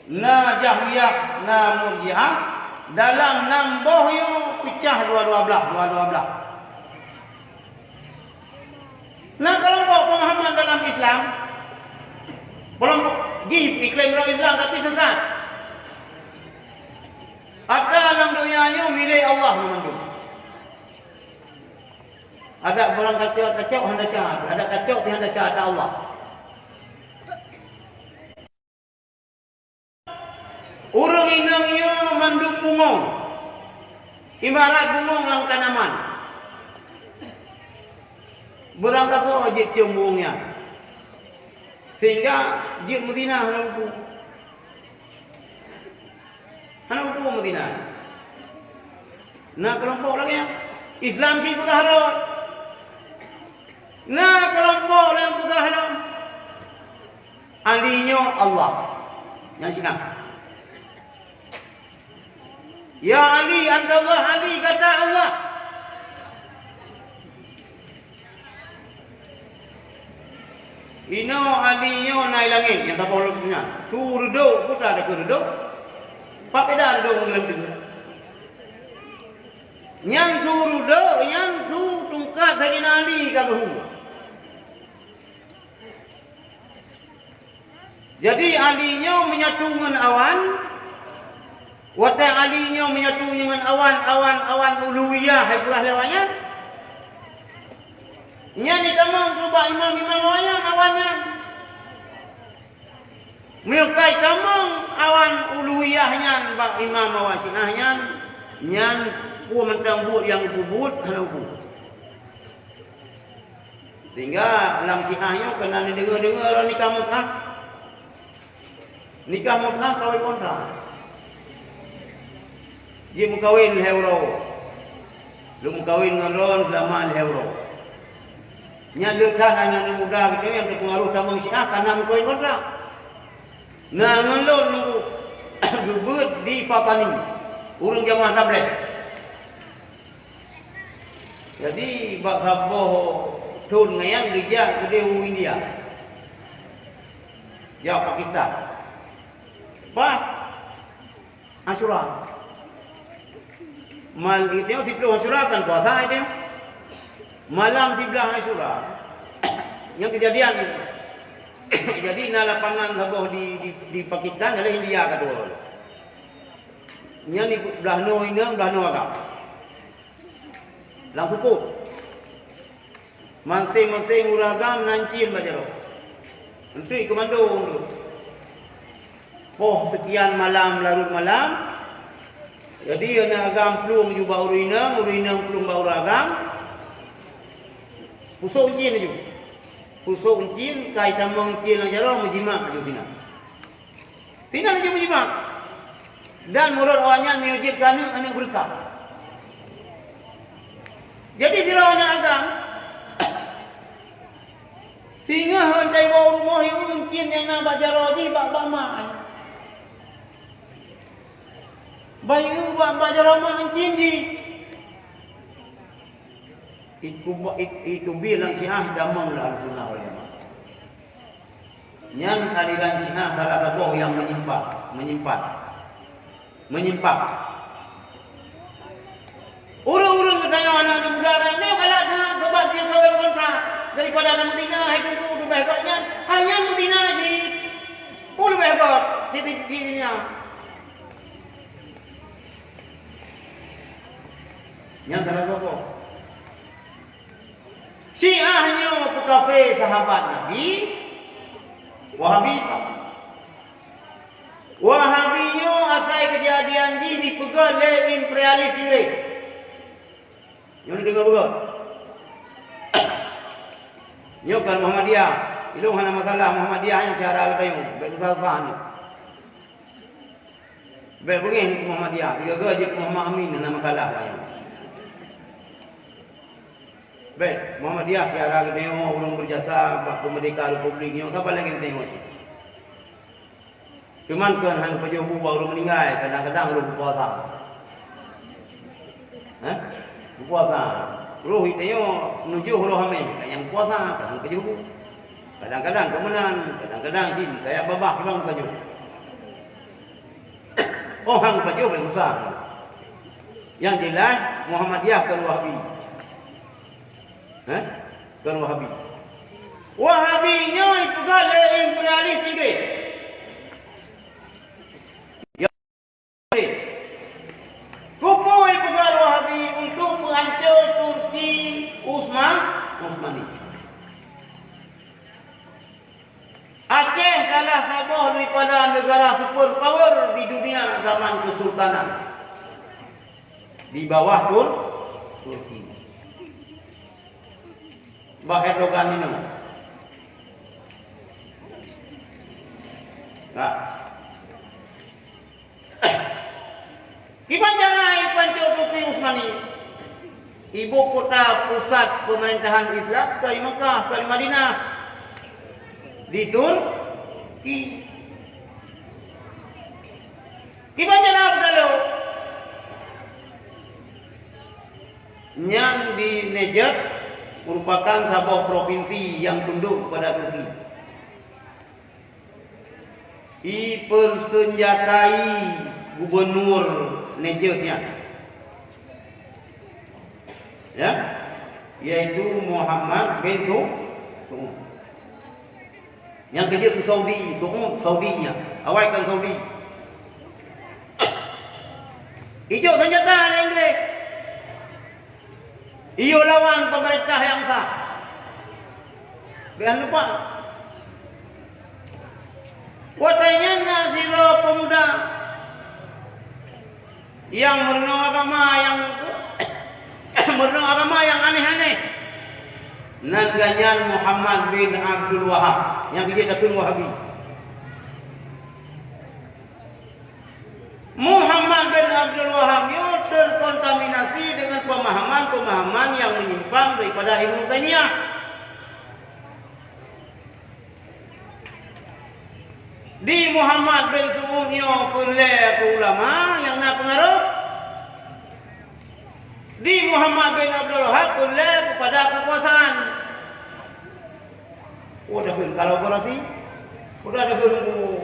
na Jahmiyah, na Murji'ah, Dalam nam boh nyoe peucah dua-dua blaih, dua-dua blaih. Na keulompok peumahaman dalam Islam, keulompok jih iklaim droe Islam tapi sesat. Atra lam donya nyoe milék Allah meumandum. Adak barang kacok, kacok hana syahadat, adak kacok pih hana syahadat Allah. Ureuëng inong nyoe mandum bungöng, ibarat bungöng lam tanaman. Beurangkasoe jeuet ciöm bungöng nyan, sehingga jeuet meuzina hana mupu. Hana mupu meuzina. Na keulompok lagée nyan. Islam cit peugah rot. Na keulompok nyang peugah lom, Ali nyoe Allah. Nyang Syiah. Ya Ali, anta Allah, Ali gata Allah. Inoe Ali nyoe na i langét nyang tapeuhôi nyan. Su reudok, peue takheun reudok? Pat beda reudok ngon geulanteue? Nyan su reudok, nyan su tungkat Saidina Ali ka geuhu. Jadi, Ali nyoe menyatu ngon awan, watée Ali nyoe menyatu ngon awan, awan, awan uluhiyah hai peugah lé awak nyan. Nyan jitamong keu bak imam-imam awak nyan awan nyan. Meunyoe ka jitamong awan uluhiyah nyan bak imam awak Syiah nyan, nyan peue mantong buet nyang geupeubuet hana mupu. Sehingga lam Syiah nyoe keunan neudeungoe-deungoe lom nikah muthah. Nikah muthah kawén kontrak. Jimeukawen lhée uroe. Lôn meukawen ngon droen seulama lhée uroe. Nyan le that aneuëk-aneuëk muda geutanyoe nyang teupeungaroh tamong Syiah kana meukawen kontrak. Na ngon lôn nunggu geubeuet di Patani, ureuëng jamaah tabligh. Jadi, bak saboh thon nyan geujak keudeh u India, jak Pakistan. Bah Asyura. Mal-, itu siploh Asyura kan puasa itu. Malam siblaih Asyura, nyang keujadian. Jadi, na lapangan saboh di, di, di Pakistan, adalah India keudua. Nyan di blah noe inong, blah noe agam. Lam seupôt. Maséng-maséng ureuëng agam na cin bak jaroe. Enteuk keumando ureuëng. Poh seukian malam, larot malam, jadi aneuëk agam plueng ju bak ureuëng inong, ureuëng inong plueng bak ureuëng agam. Pusok cin laju. Pusok cin, ka jitamong cin lam jaroe, meujimak laju sinan. Sinan laju meujimak. Dan meunurot awaknyan meunyoe jeuet keu aneuëk, aneuëk beureukat. Jadi sidroe aneuëk agam, singoh han jiwoe u rumoh, jieu cin nyang na bak jaroe jih bak, bak mak. Ban jieu bak, bak jaroe mak cin jih. Itu, itu, itu bilang Syiah damong lam Ahlussunnah wal Jamaah. Nyan aliran Syiah salah saboh nyang meunyimpang, meunyimpang, meunyimpang. Ureuëng-ureuëng geutanyoe aneuëk muda nyoe galak that sabab jih kawén kontrak daripada na meuzina hai teungku leubeh gét nyan, hai nyan meuzina cit. Peue leubeh gét cit, cit, cit nyan. Nyan salah saboh. Syiah nyoe peukafé sahabat Nabi, Wahabi. Wahabi nyoe asai keujadian jih dipeugét lé imperialis Inggris. Nyoe neudeungoe beugét. Nyoe kon Muhammadiyah. Ilôn hana masalah Muhammadiyah nyang syedara geutanyoe. Bék susah-susah nyoe. Bék beungéh keu Muhammadiyah, sigoe-goe jeuet keu Muhammad Amin, hana masalah lagée nyan. Bék, Muhammadiyah syedara geutanyoe, ureuëng beujasa bak peumeurdeka republik nyoe, saban lagée geutanyoe cit. Cuman kon han pajoh bu bak ureuëng meuninggai, kadang-kadang roh puasa. Hah? Puasa. Roh geutanyoe nujoh roh ameh, ka nyang puasa, ka han pajoh bu. Kadang-kadang keu meunan, kadang-kadang jih kaya babah pulang pajoh. Oh, han pajoh, bék susah. Nyang jeulaih, Muhammadiyah kon Wahabi. Hah? Kon Wahabi. Wahabi nyoe ipeugah lé imperialis Inggris. Keupeue ipeugah Wahabi? Untuk peuhanco Turki Usma-, Utsmani. Aceh salah saboh daripada negara super power di dunia zaman kesultanan di bawah Tur-, Turki. Bak Erdogan nyoe. Nah. Kiban cara ipanco Turki Utsmani? Ibu kota pusat pemerintahan Islam ka di Mekah, ka di Madinah. Di Turki. Kiban cara beutalo? Nyan di Najd, merupakan saboh provinsi nyang tunduk kepada Turki. Ipeuseunjatai gubunur Najd nyan, ya, yaitu Muhammad bin Su-, Su'ud. Nyang keujeuet keu Saudi, Su'ud, Saudi nyan. Awai kon Saudi. Ijok seunjata lé Inggris. Iyue lawan peumeurintah nyang sah. Bèk lupa. Watèe nyan na sidroe peumuda nyang meurunoe agama nyang, meurunoe agama nyang aneh-aneh. Nan geuh nyan Muhammad bin Abdul Wahab, nyang keujeuet takheun Wahabi. Muhammad bin Abdul Wahab nyoe terkontaminasi dengan pemahaman-pemahaman yang menyimpang daripada Ibnu Taimiyah. Di Muhammad bin Su'ud nyoe peureulèe keu ulama nyang na peungaroh. Di Muhammad bin Abdul Wahab peureulèe kepada kekuasaan. Oh, dah kheun kolaborasi. Udah dah kheun, oh.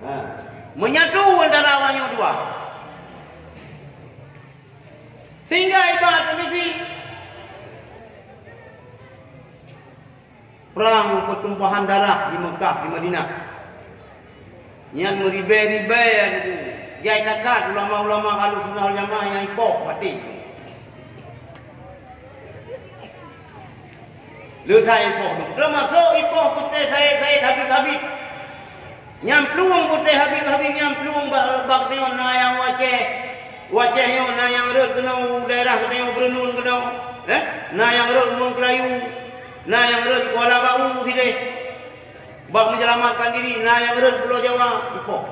Ha. Menyatu antara awak nyoe dua. Sehingga ibarat kondisi perang pertumpahan darah di Mekah, di Madinah. Nyan meuribèe-ribèe, jai that-that ulama-ulama Ahlussunnah wal Jamaah nyang ipoh maté. Le that ipoh, teumasok ipoh putéh Said-Said, Habib-Habib. Nyang plueng putéh Habib-Habib nyang plueng bak, bak tanyoe na nyang u Aceh. U Aceh nyoe na nyang rhot keunoe u daerah geutanyoe Beureuneun keunoe. Eh? Na nyang rhot Meung Keulayu. Na nyang rhot Kuala Bau sideh. Bak menyelamatkan diri, na nyang rhot Pulo Jawa, ipoh.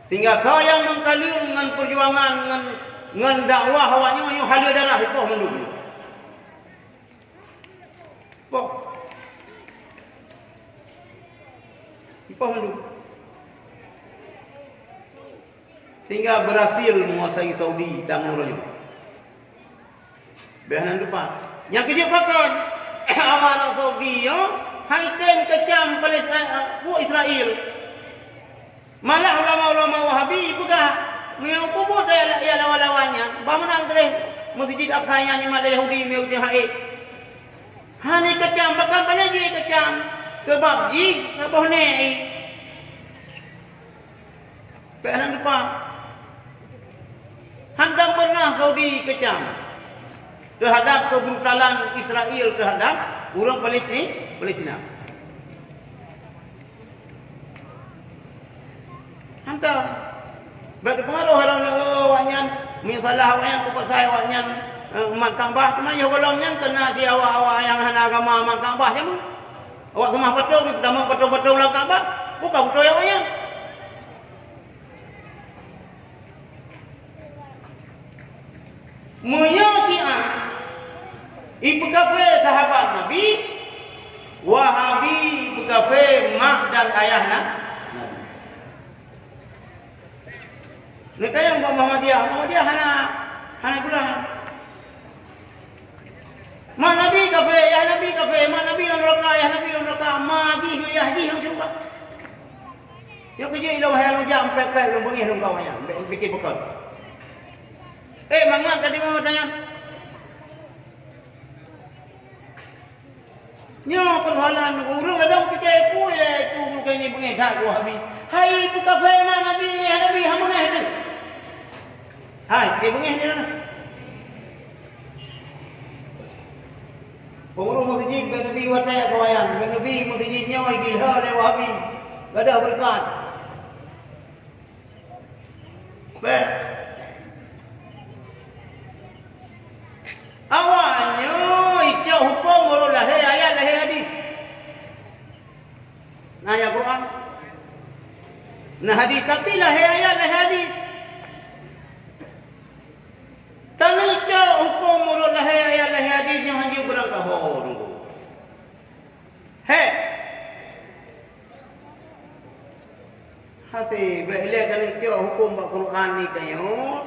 Sehingga soe nyang meukaleueng ngon peujuangan, ngon, ngon dakwah awak nyoe, nyoe haleue darah, ipoh mandum. Ipoh. Ipoh mandum. Sehingga berhasil menguasai Saudi, tanggong roh nyoe. Bèk hana lupa. Nyang keujeuet pakon? Awak Arab Saudi nyoe hai tem keucam Palestina, eh, Israel. Malah ulama-ulama Wahabi peugah, meunyoe peubuet ya, ya lawan-lawan nyan, bah meunan keudeh Masjid Aqsa nyan nyoe malah Yahudi, Yahudi hai. Hana keucam, bahkan pane jih keucam. Sabab jih saboh nèk. Bèk hana lupa. Hantang pernah Saudi keucam terhadap kebrutalan Israel terhadap ureueng Palestin-, Palestina. Hantang. Bèk teupeungaroh lom, oh, awak nyan, misalah awak nyan, peupasai awak nyan, eh, mat Ka'bah, teuma yoh gohlom nyan keu na si awak-awak nyang hana agama mat Ka'bah jameun. Awak keumah patong, tamong patong-patong lam Ka'bah, bukon beutôi awak nyan. Meunyoe Syiah ipeukafé sahabat Nabi, Wahabi ipeukafé mak dan ayah na-, Nabi. Neutanyong bak Muhammadiyah, Muhammadiyah hana, hana peugah. Mak Nabi kafé, yah Nabi kafé, mak Nabi lam neuraka, yah Nabi lam neuraka, ma jih ngon yah jih lam syeuruga. Nyoe keujeuet ilôn hai lôn jak pek-pek lôn beungéh lôn kawan nyan, bèk pike beukan. Eh, mangat ka deungoe tanyan. Nyoe peursoalan ureueng ladôm pike, "Peue lé tu, bukai ni beungéh that Wahabi." Hai, peue ka phé ma Nabi, hai Nabi, han beungéh teuh. Hai, eh, beungéh ni na. Peungurus meuseujid bèk neubi watèe keuwayang, bèk neubi meuseujid nyoe gilha lé Wahabi. Gadoh beureukat. Bèk. Awak nyoe icok hukôm meunurot lahé ayat, lahé hadis. Na ayat Quran, na hadis, tapi lahé ayat, lahé hadis. Taneuk cok hukôm meunurot lahé ayat, lahé hadis nyang hanjeuet beurangkaho. Hé! Hase, bèk lé taneuk cok hukôm bak Quran ni tanyoe,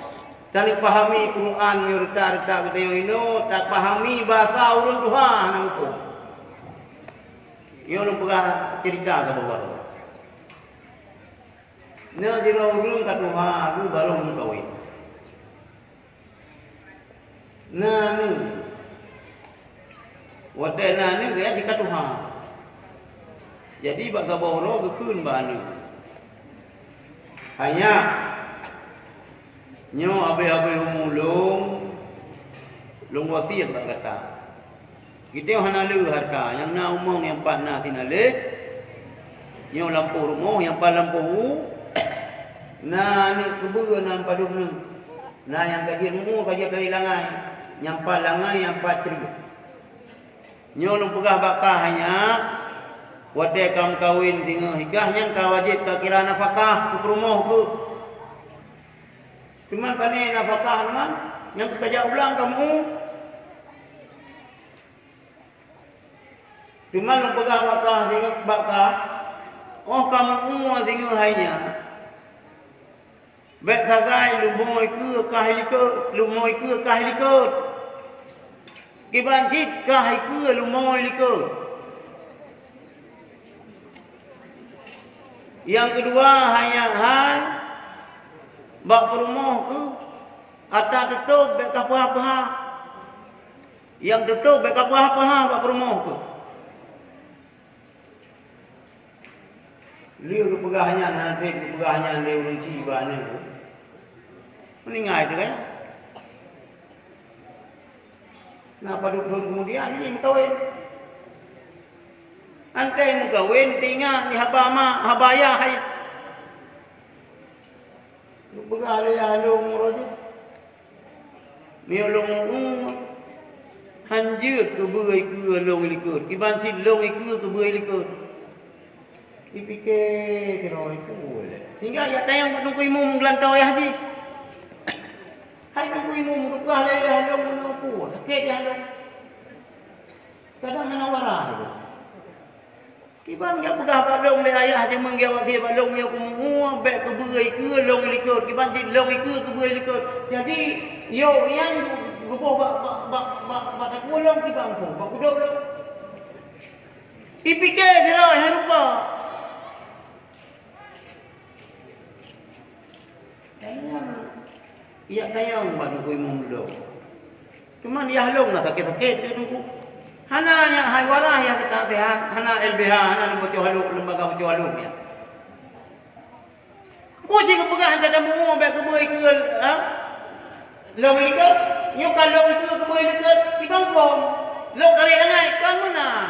taneuk pahami Quran nyoe reuta-reuta geutanyoe inoe, tapahami basa ureueng tuha hana hukôm. Nyoe lôn peugah ceurita saboh baroe. Na sidroe ureueng ka tuha geuh barô meukawen. Na aneuk. Watèe na aneuk, geuh jih ka tuha. Jadi, bak saboh uroe geukheun bak aneuk, "Hai nyak, nyoe abéh-abéh umu lôn, lôn wasiet bak gata. Geutanyoe hana le hareuta, nyang na umong nyang pat na sinaleh, nyoe lampôh rumoh, nyang pat lampôh u, na aneuk keubeue na padub neuk, na nyang ka jeuet umu ka jeuet dari langai, nyang pat langai, nyang pat creueh. Nyoe lôn peugah bak kah hai nyak, watèe ka meukawen singoh i kah nyan ka wajéb ka kira nafakah keu peurumoh keuh. Teuma pané nafakah nyan, nyang keu ka jak u blang ka meu-umu." Teuma lôn peugah bak kah singoh, bak kah, 'oh ka meu-umu singoh hai nyak, bèk sagai lumoe keue kah i likot, lumoe keue kah i likot. Kiban cit kah i keue lumoe likot. Nyang keudua, hai nyak hai, bak peurumoh keuh, ata teutôb bèk ka peuha-peuha. Nyang teutôb bèk ka peuha-peuha bak peurumoh keuh. Lheueh geupeugah nyan, hana trép geupeugah nyan lé ureueng chik bak aneuk. Meuninggai teuh kan? Na padub thon keumudian, jih meukawen. Antai meukawen, teuingat di haba ma, haba yah hai. Geupeugah lé yah lôn uroe jih. Meunyoe lôn umu, hanjeuet keubeue i keue lôn i likot. Kiban cit lôn i keue keubeue i likot. Ipike sidroe peue lé. Sehingga jak tanyong bak Teungku Imum geulantoe yah jih. Hai Teungku Imum, geupeugah lé yah lôn meunoe peue, sakét yah lôn. Kadang hana waras lôn. Kiban jak peugah bak lôn lé ayah, jameun geujak wasiet bak lôn, meunyoe keu meu-umu, bèk keubeue i keue lôn i likot. Kiban cit lôn i keue keubeue i likot. Jadi, yo nyan geuboh bak, bak, bak, bak, bak takue lôn kiban phon, bak kudôk lôn. Ipike sidroe hai rupa. Tanyong, jak tanyong bak Teungku Imum lôn. Cuman yah lôn na sakét-sakét keu Teungku. Hana nyak hai waras yah geutanyoe, hana L B H, hana lembaga baco halôk, lembaga baco halôk nyan. Peue cit geupeugah, "Anda dah meu-umu bèk keubeue i keue, ha? Lôn i likot." Nyoe ka lôn i keue keubeue i likot, kiban phon. Lôn dari langai, kon meunan.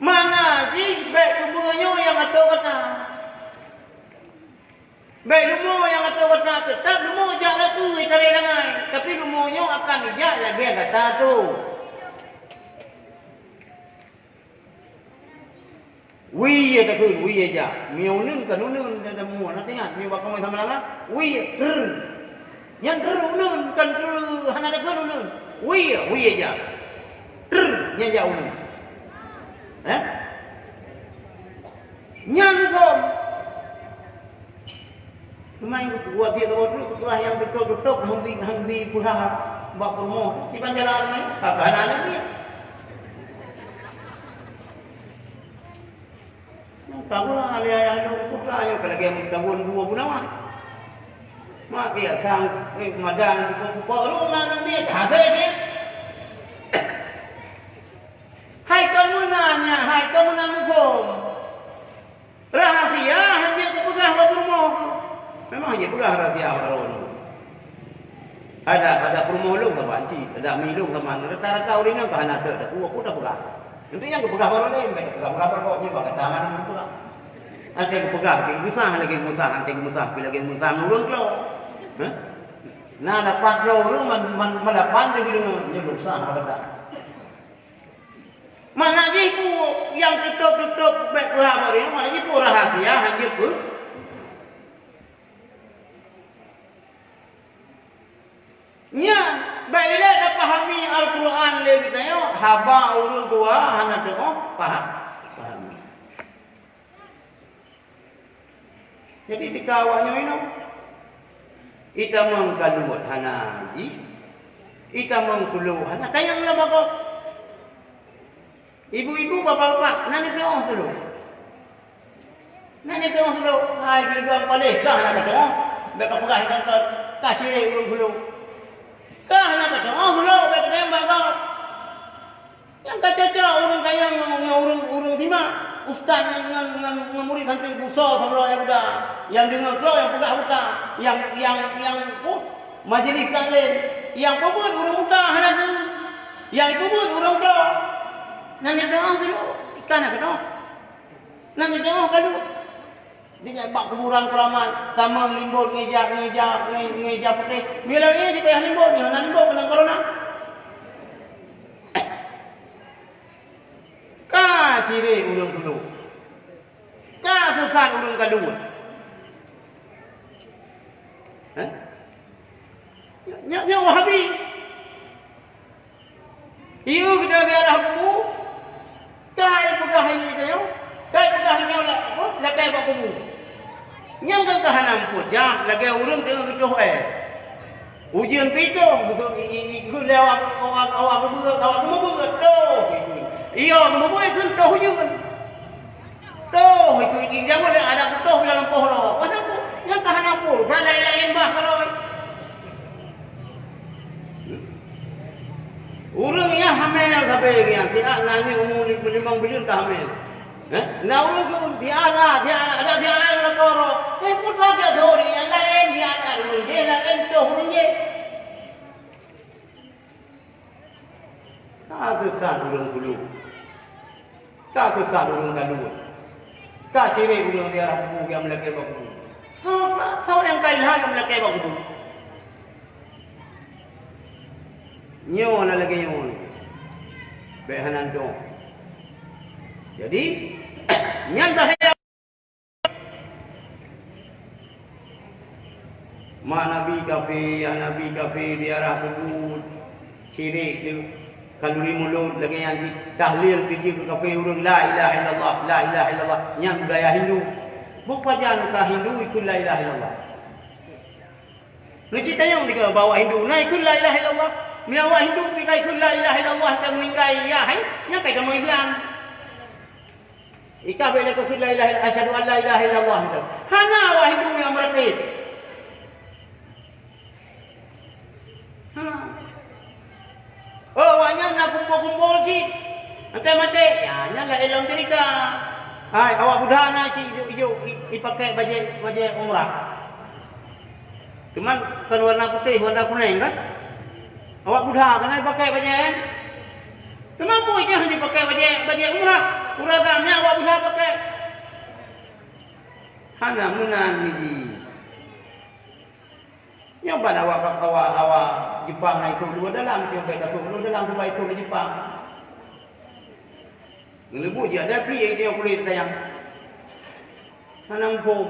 Makna jih bèk keubeue nyoe nyang atô gata. Bèk lumoe nyang atô gata, teutap lumoe jak lakeue tari langai, tapi lumoe nyoe akan ijak lagèe gata tu. Wie takheun, wie jak. Meunyoe uneun kan uneun, dan, dan mua, na teuingat, meunyoe bak kamoe sama langa, wie, trrr. Nyan trrr uneun, bukan trrr hana takheun uneun. Wie, wie jak. Trrr, nyan jak uneun. Eh? Nyan kon. Teuma nyang geupeugah saboh treuk, geupeugah nyang teutôb-teutôb, han bi, han bi peuhah bak peurumoh. Kiban jalan nyan, ka hana lagèe. Nyang Saboh lé ayah lôn putra nyoe ka lagèe tagun dua peunawa. Mak keu sang, eh, madang, pupuk-pupuk, rhung na nang miet, hase jih. Hai kon meunan nyan, hai kon meunan muphom. Rahasia hana jeuet geupeugah bak peurumoh. Memang hana jeuet peugah rahasia bak droeneuh. Ada, ada peurumoh lôn saban cit, ada mi lôn saban. Rata-rata ureueng nyan ka hana teuh, teuh, teuh, teuh peugah. Untuk nyang geupeugah bak droeneuh, bèk peugah-peugah bak gob nyoe, bak gata hana geupeugah. Até geupeugah, lagèe geumeusah, lagèe geumeusah, até geumeusah, lagèe geumeusah ngon ureueng keulôn. Hah? Na lapan droe ureueng man, man, man lapan lagèe geudeungoe, nyoe geumeusah bak gata. Mana jih peue nyang tutup-tutup bèk peuhah bak ureueng, mana jih peue rahasia hana jeuet peu. Nyan, bèk ilèe tapahami Al-Qur'an lé geutanyoe, haba ureueng tuha hana teu'oh paham. Pahami. Jadi, tika awak nyoe inoe, itamong kaluet hana jih, itamong sulok hana tayang lam bagoe. Ibu-ibu, bapak-bapak, na neuteu'oh sulok. Na neuteu'oh sulok, hai bileugam paléh, kah na kateu'oh, bèk kapeugah ngon ka, ka sirek ureueng sulok. Kah na kateu'oh sulok, bèk kateu'oh bagoe. Nyang ka cocok ureueng kayang ngon, ngon ureueng, ureueng simak, ustaz ngon, ngon, ngon, ngon murit santri busoe sabloe nyang muda, nyang deungoe klo nyang peugah buta, nyang, nyang, nyang, oh, majelis taklim, nyang peubuet ureueng buta hana geu, nyang peubuet ureueng klo. Nan neuteu'oh sulok, ikan na keudroe. Nan neuteu'oh kaluet. Di bak kuburan keuramat, tamong limbot ngeujak, ngeujak, nge-, ngeujak putéh. Meuleueh jipayah limbot nyoe, hana limbot keunong corona. Ka sirek ureueng sulok. Ka seusat ureueng kaluet. Hah? Nyoe, nyoe, nyoe Wahabi. Ieu geutanyoe ziarah kubu, ka ipeugah ié tanyoe, ka ipeugah nyoe la-, apa, lakèe bak kubu. Nyang ka, ka hana meupeujak lagèe ureueng teungoh geutoh èe. Ujeuen pih toh, beutôi i, i, i, kheun lé awak, awak, awak geubeuet, awak geumeubeut, toh, ikheun. Iya, geumeubeut, ikheun toh ujeuen. Toh, itu ijin jaweueb lé adat toh bila lampoh roh. Pasal tu, nyang ka hana pun, ka laén-laén bah kalau. Ureueng nyang hamé sabe nyan, siat na nyang umu limong buleuen ka hamé. Eh? Na ureueng tu siat na, siat na, ada siat na lakoro. Eh, putra dia dori, yang lain siat na ureueng je, lain toh ureueng je. Ka seusat ureueng bulu. Ka seusat ureueng kaluet. Ka sirek ureueng ziarah kubu nyang meulakèe bak kubu. Soe, soe nyang ka ilham nyang meulakèe bak kubu? Nyoe na lagèe nyoe. Bèk hana dong. Jadi, nyan bahaya. Mak Nabi kafé, yah Nabi kafé, ziarah kubur, syirik tu, khanduri mulod, lagèe nyan cit, tahlil pih jeuet keu kafé ureueng, la ilaha illallah, la ilaha illallah, nyan budaya Hindu. Boh pajan ka Hindu ikheun la ilaha illallah? Neucit tanyong dikeue bak awak Hindu, na ikheun la ilaha illallah? Meunyo awak Hindu pih ka ikheun la ilaha illallah, ka meuninggai, yah, hai, nyan ka tamong Islam. Ikah bèk lé keu la ilaha illa-, asyhadu an la ilaha illallah itu. Hana awak Hindu nyang meuratéb. Hana. Oh, awak nyan na kumpol-kumpol cit. Maté-maté, ya, nyan laén lom cerita. Hai, awak Buddha na cit ijo-ijo, i, ipaké bajèe, bajèe umrah. Cuman kon warna putéh, warna kunéng kan? Awak Buddha kan ai pakai bajèe. Teuma peue jih jipakai bajèe, bajèe umrah? Ureueng agam nyan awak Buddha pakai. Hana meunan miji. Nyoe ban awak, awak, awak Jepang na isôk luwa dalam, nyoe bèk tasôk luwa dalam, sabab isôk di Jepang. Ngeuleubu jih ada pi nyang kulét sayang. Hana muphom.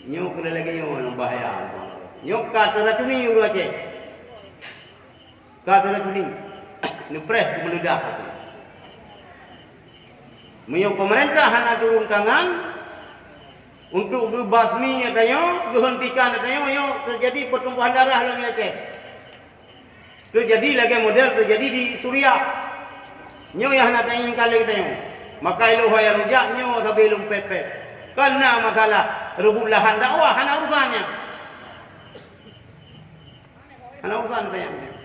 Nyoe keuneuk lagèe nyoe nyang bahaya. Nyoe ka teuracuni ureueng Aceh. Ka teuracuni. Neupreh keu meuleudah. Meunyoe peumeurintah hana turun tangan untuk geubasmi geutanyoe, geuheuntikan geutanyoe, nyoe teujadi peutumpahan darah lam Aceh. Teujadi lagèe model teujadi di Suriah. Nyoe nyang hana tainginkan lé geutanyoe. Maka ilôn hai rujak nyoe sabe lôn pepet. Kan na masalah rebut lahan dakwah, hana urusan nyan. Hana urusan tanyong nyan.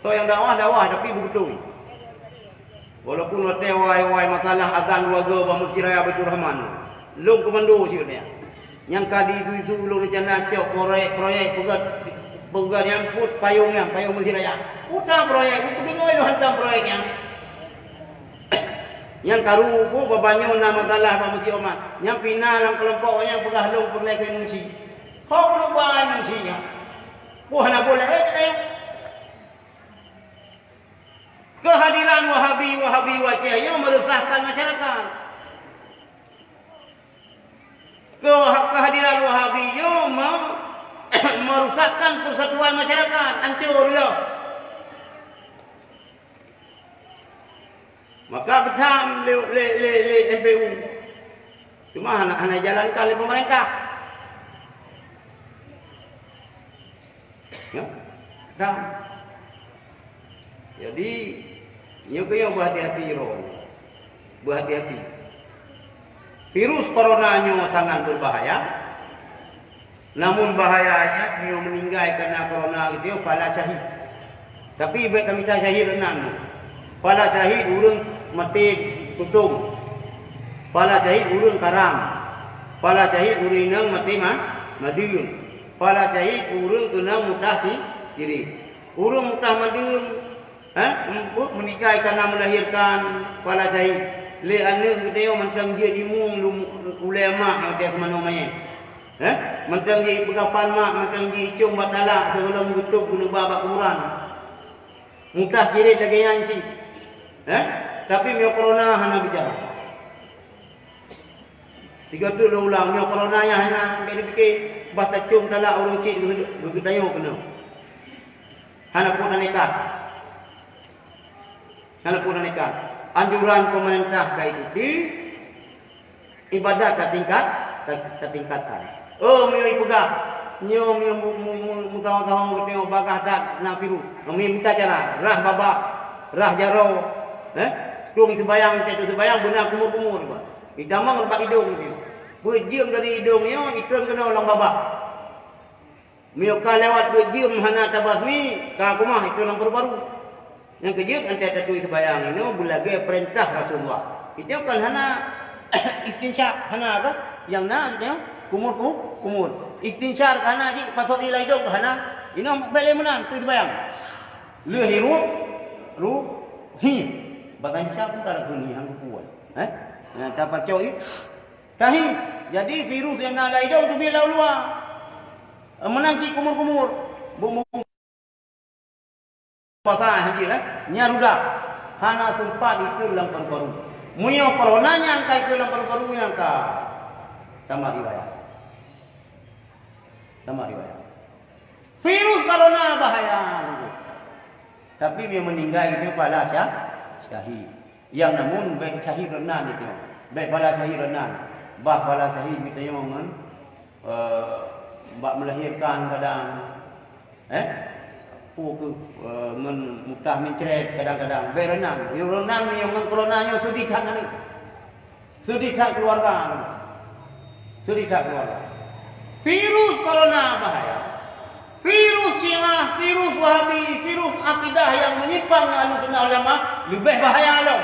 Soe nyang dakwah, dakwah, tapi beubeutôi. Walaupun watèe wai-wai masalah azan dua go bak Meuseujid Raya Baiturrahman, lôn keumando cit nyan. Nyang ka di isu-isu ulôn rencana cok proyek-proyek peugöt, peugöt nyang peuet payong nyan, payong Meuseujid Raya. Peue proyek, peue deungoe lôn hantom proyek nyan. Nyang karu peue, babah nyoe na masalah bak Meuseujid Oman. Nyang pih na lam keulompok nyang peugah lôn peureulèe keu M C. Ho keuneuk ba M C nyan. Peue hana boleh, eh, katanyong. Keuhadiran Wahabi-Wahabi watèe nyoe meurusakkan masyarakat. Keu-, keuhadiran Wahabi nyoe me-, meurusakkan persatuan masyarakat, hancô reuloh. Maka geutam lé, lé, lé, lé M P U. Cuma hana, hana jalankan lé pemerintah. Ya? Geutam. Jadi, nyoe keuh nyoe beuhati-hati droe. Beuhati-hati. Virus corona nyoe sangat beubahaya. Namun bahayanya nyoe meuninggai karena corona geutanyoe pala syahid. Tapi bèk tamita syahid nan. Pala syahid ureueng maté tutong. Pala syahid ureueng karam. Pala syahid ureueng inong maté ma-, madeueng. Pala syahid ureueng keunong mutah ti-, tirit. Ureueng mutah madeueng, eh, meuninggai karena melahirkan, pala syahid. Lé aneuk geutanyoe mantong jeuet imeum lum-, ulèe mak nyang watèe seumanoe manyèt. Eh, mantong jeuet ipeugah pan mak, mantong jeuet icong bak talak sigohlom geutôb geuneuba bak kuburan. Mutah cirit lagèe nyan cit. Eh, tapi meunyoe corona hana bicara. Tiga tu lôn ulang, meunyoe corona nyan hana bèk neupiké, bah tacong talak ureueng cit geu-, geu-, geutanyoe keunoe. Hana peue tanekan. Hana peue tanekan. Anjuran pemerintah ka ikuti, ibadat tatingkat, ta-, tatingkatkan. Oh, meunyoe ipeugah, nyoe meunyoe mu-, mu-, mu-, meusaho-saho geutanyoe bagaih that na virus. Meunyoe mita cara, rhah babah, rhah jaroe, eh? Tueng seubayang, teuh seubayang beuna kumur-kumur, bah. Itamong bak idong nyoe. Beujeuem dari idong nyoe, itreun keunoe lam babah. Meunyoe ka lewat beujeuem hana tabasmi, ka keumah, itreun lam paru-paru. Nyang keujeuet, 'oh teuh taturi seubayang inoe beulagèe peurintah Rasulullah. Itreun kan hana istinsyaq, hana kan? Nyang na, itreun kumur-ku-, kumur. Istinsyaq ka hana cit, pasok ie lam idong ka hana. Inoe bèk lé meunan, turi seubayang. Lheueh hirup, ruh, hi. Bahkan Indonesia pun ka lagu ni, hang kuat. Eh? Nah, tapacok ie. Tahi. Jadi, virus nyang na lam idong teubiet lam luwa. Eh, meunan cit kumur-kumur. Bum-bum. Puasa haji, eh? Nyan rudak. Hana seumpat ikheun lam paru-paru. Meunyoe corona nyan ka ikheun lam paru-paru, nyan ka tamat riwayat. Tamat riwayat. Virus corona bahaya. Tapi meunyoe meuninggai, geutanyoe pala syah-, syahid. Nyang namun bèk syahid reunan geutanyoe. Bèk pala syahid reunan. Bah pala syahid geutanyoe ngon, eh, bak melahirkan kadang, eh, peue keuh, eh, ngon mutah meuncret kadang-kadang. Bèk reunan. Nyoe reunan nyoe ngon corona nyoe seudeh that ngon nyoe. Seudeh that keuluwarga. Seudeh that keuluwarga. Virus corona bahaya. Virus Syiah, virus Wahabi, virus akidah nyang menyimpang Ahlussunnah wal Jamaah leubeh bahaya lom.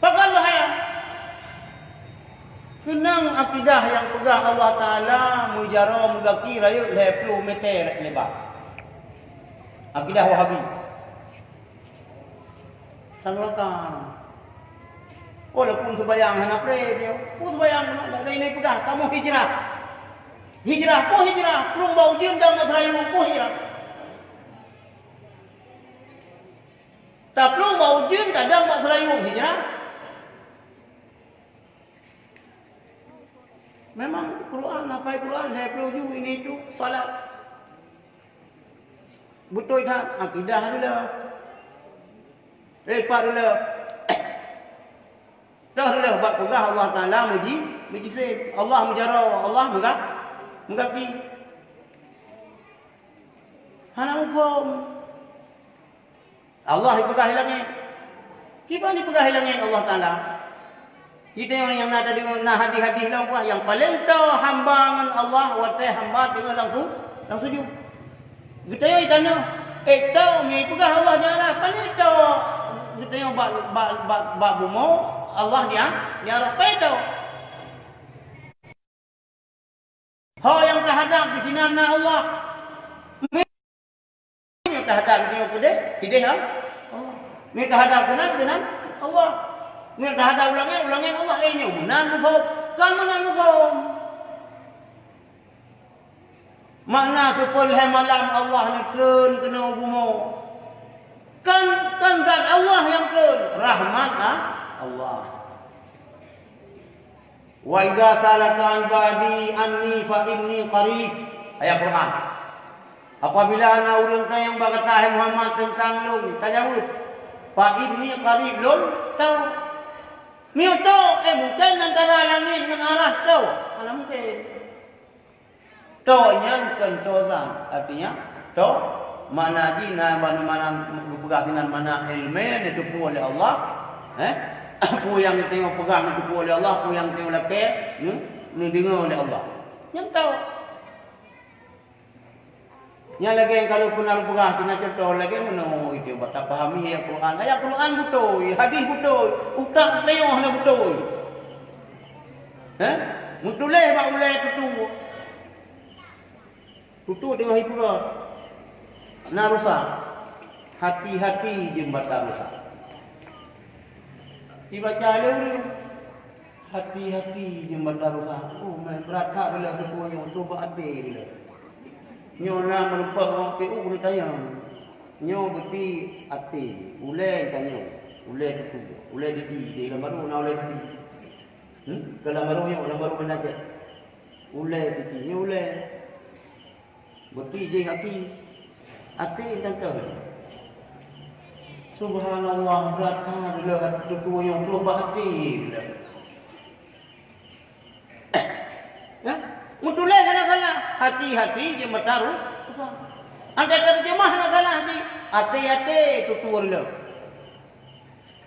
Pakon bahaya? Keunong akidah nyang peugah Allah Taala meujaroe meugaki rayeuk lhèe ploh meter leubah. Akidah Wahabi. Tanggakan. Walaupun seubayang hana pré dia. Peue seubayang hana, dah ini peugah, kamoe hijrah. Hijrah, peue hijrah? Plueng bak ujeuen dan bak seurayu, peue hijrah? Taplueng bak ujeuen, tadong bak seurayu, hijrah. Memang Quran, hafai Quran, lhèe ploh ju, ini itu, salat. Beutôi that, akidah reuloh. Eh, pat reuloh. Toh reuloh bak peugah Allah Taala meuji-, meujisim. Allah meujaroe, Allah meuga-, meugaki. Hana muphom. Allah ipeugah i langét. Kiban ipeugah i langét Allah Taala? Kita nyang na tadi na hadih-hadih lom, wah, nyang paleng toe hamba ngon Allah watée hamba teungoh lam su-, lam sujud. Geutanyoe i tanoh, eh, toe, meu ipeugah Allah di aras, paleng toe geutanyoe bak, bak, bak, bak bumoe, Allah di a-, di aras, paleng toe. Ho nyang teuhadab di sinan na Allah. Meu teuhadab di nyoe keudeh, keudeh, ha? Allah. Meu teuhadab keunan, keunan Allah. Meu teuhadab u langét, u langét Allah. Eh, nyoe meunan muphom. Kan meunan muphom. Makna siplôh lhée malam Allah neutreun keunoe bumoe. Kan, kan zat Allah nyang treun, rahmat, ah, Allah. "Wa idza sa'alaka ibadi anni fa inni qarib." Ayat Quran. Apabila na ureuëng tanyong bak gata, hai Muhammad, teuntang lôn, tajaweueb, "Fa inni qarib," lôn toe. Meu toe, eh, mungken antara langét ngon aras toe? Hana mungken. Toe nyan kon toe zat, artinya toe makna jih na bak makna geupeugah sinan makna iéleumé neuteupeue lé Allah, eh? Peue nyang geutanyoe peugah neuteupeue lé Allah, peue nyang geutanyoe lakée neu-, neudeungoe lé Allah. Nyan toe. Nyan lagée nyang ka lôn peugah, keunan cuntoh lagée meunoe itu bak tapahami ayat Quran. Ayat Quran beutôi, hadis beutôi, utak geutanyoe hana beutôi. Heh? Meutuléh bak ulée tutoe. Tutoe teungoh ipeugah. Na rusa. Hati-hati jeuem bata rusa. Ibaca lé ureuëng. Hati-hati jeuem bata rusa. Oh, meunan brat that lé tutoe nyoe, tutoe bak até lé. Nyoe na meurumpok ngon P U keuneuk tanyong. Nyoe beuti até, ulée tanyong, ulée tutoe, ulée didi, di lam barô na ulée didi. Hmm? Keu lam barô nyoe, lam barô Banda Aceh. Ulée piti nyoe ulée. Beuti jih até. Até tantang. Subhanallah, brat that lé tutoe nyoe troh bak até lé. Ya? Meutuléh hana salah. Hati-hati jeuem bata ru-, rusa. Andai teujeumah hana salah jih. Até-até tutoe lé.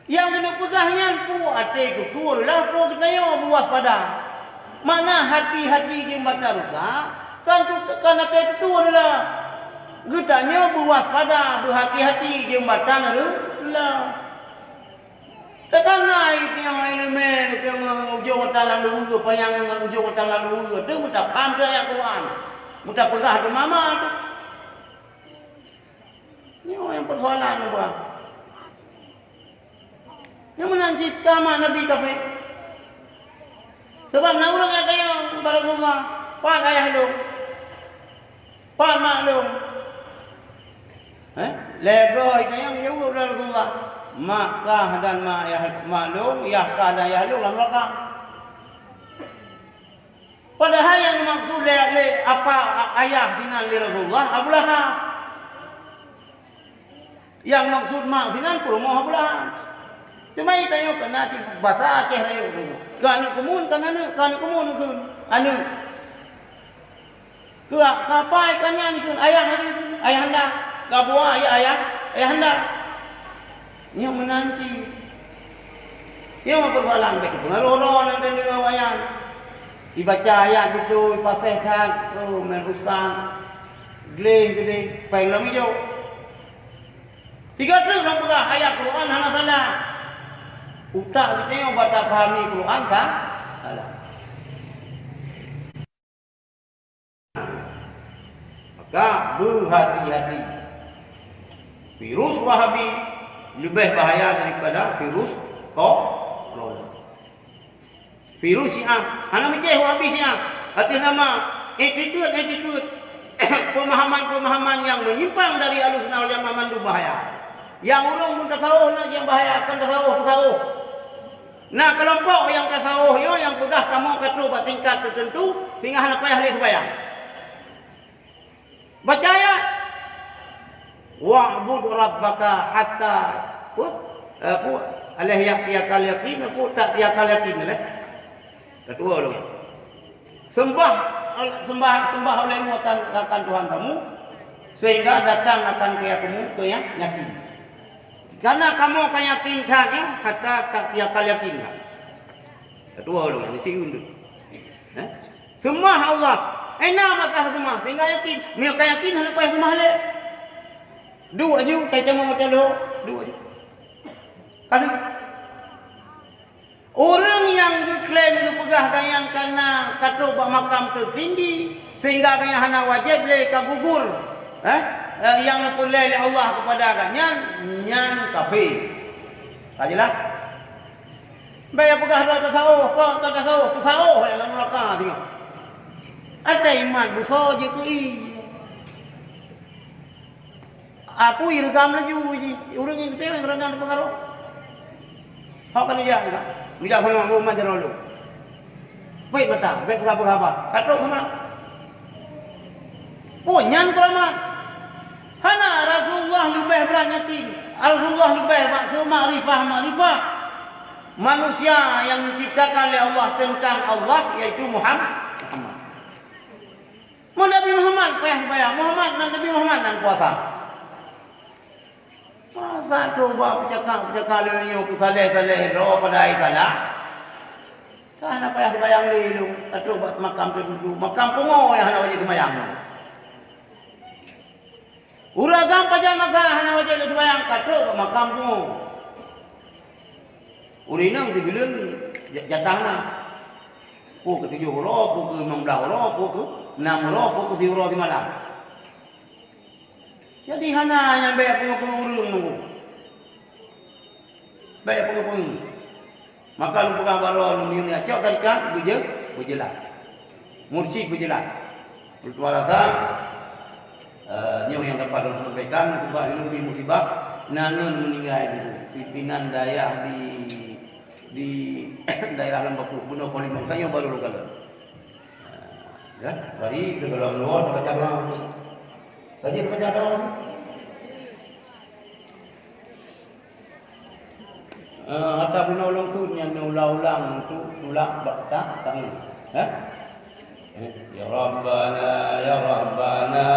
Nyang keuneuk peugah nyan peue até tutoe lah, peue geutanyoe beuwaspada. Makna hati-hati jeuem bata rusa, kan tu-, kan até tutoe lah. Geutanyoe beuwaspada, beuhati-hati jeuem bata ru-, rusa. Teukana nyang iéleumé, nyang ujong ata lam luweue, panyang ngon ujong ata lam luweue, tu meutapaham teuh ayat Quran. Meutapeugah teuh mama tu. Nyoe nyang peusoalan ubak. Nyang meunan cit ka mak Nabi kafé. Sabab na ureuëng nyang tanyong bak Rasulullah, "Pat ayah lôn? Pat mak lôn?" Eh? Lhée goe tanyong jaweueb lé Rasulullah, "Mak kah dan mak yah, mak lôn, yah kah dan yah lôn lam neuraka." Padahai nyang dimaksud lé, lé apa a-, ayah sinan lé Rasulullah, Abu Lahab. Nyang maksud mak sinan peurumoh Abu Lahab. Teuma tanyoe kana cit basa Aceh rayeuk. Keu aneuëk keumun kan aneuëk, keu aneuëk keumun kheun aneuëk. Keu, keu apai kan nyan kheun ayah, ayah anda. Keu abu ayah, ayah, ayah anda. Nyoe meunan cit. Nyoe peusoalan bèk peungaroh droe nan deungoe awaknyan. Ibaca ayat beutôi, paséh that, oh, meunan ustaz. Gleh geude, péng lom ijok. Sigoe treuk lom peugah ayat Quran hana salah. Utak geutanyoe bak tapahami Quran sa-, salah. Maka, beuhati-hati. Virus Wahabi leubeh bahaya daripada virus ko-, corona. Virus Syiah, hana meucéh Wahabi Syiah, ateueh nama iktikeuet-iktikeuet, peumahaman-peumahaman nyang meunyimpang dari Ahlussunnah wal Jamaah mandum bahaya. Nyang ureuëng pun tasawôh na nyang bahaya, kon tasawôh-tasawôh. Na keulompok nyang tasawôh nyoe nyang peugah kamoe ka troh bak tingkat teuteuntu sehingga hana payah lé seumayang. Baca ayat, "Wa'bud rabbaka hatta," apa? Eh, apa? "Alah ya'tiyakal yaqin," apa? "Ta'tiyakal yaqin," lé. Keudua lom. Sembah, sembah, sembah olehmu akan, akan Tuhan kamu, sehingga datang akan kaya kamu ke yang yakin. Karena kamoe ka yakin that, ya, hatta ka, ya, ka yakin that. Keudua ureueng nyang siun tu. Eh? Seumah Allah. Eh, na masalah seumah, sehingga yakin. Meunyoe ka yakin, hana payah seumah lé. Duek aju, kai teumo mata lhok. Duek aju. Kan? Ureueng nyang geuklaim geupeugah gobnyan ka na ka trok bak makam teutinggi, sehingga gobnyan hana wajéb lé ka gugur, eh, eh, nyang neupeureulée lé Allah keupada gobnyan, nyan kafé. Ka jeulaih? Bèk peugah droe tasawuf, kon tasawuf, tasawuf nyang lam neuraka singoh. Até iman beusoe jeuet keu ié. Apui reugam laju jih, ureueng nyang geutem nyang reunah teupeungaroh. Hok ka neujak, neujak sama bu ma jaroe lôn. Peuet mata, peuet peugah-peugah haba. Ka trok sama. Oh, nyan keuramat. Hana, Rasulullah leubeh brat yakin. Rasulullah leubeh bak seumakrifah-makrifah manusia nyang diciptakan lé Allah teuntang Allah, yaitu Muham-, Muhammad. Meunyoe Nabi Muhammad payah seumayang, Muhammad nan Nabi Muhammad nan puasa. Masa trok bak peucakap-peucakap lé nyoe peusaleh-saleh droe padahai salah? Ka hana payah seumayang lé lôn, ka trok bak makam teududu, makam pungo nyang hana wajéb seumayang. Ureueng agam pajan masa hana wajéb lé seumayang, ka trok bak makam pungo. Ureueng inong sibuleuen ja-, jatah na. Peue keu tujoh uroe, peue keu limong blaih uroe, peue keu nam uroe, peue keu siuroe simalam. Jadi hana nyang bèk peungeut-peungeut ureueng nunggu. Bèk peungeut-peungeut. Maka lôn peugah bak droeneuh, meunyoe cok tarikat, beuje-, beujeulaih. Mursyid beujeulaih. Ulôn tuan rasa, eh, nyoe nyang dapat lôn sampaikan, sabab lôn di musibah, na ngon meuninggai dulu. Pimpinan dayah di, di daerah Lembah Pulus, bunoe Polimong, tanyoe baru lôn kalon. Ya, bari keu golom luwa tabaca doa. Saja tabaca doa. Eh, ata bunoe lôn kheun nyan neuulang-ulang untuk tulak bak ta-, tangan. Eh? Eh, ya Rabbana, ya Rabbana,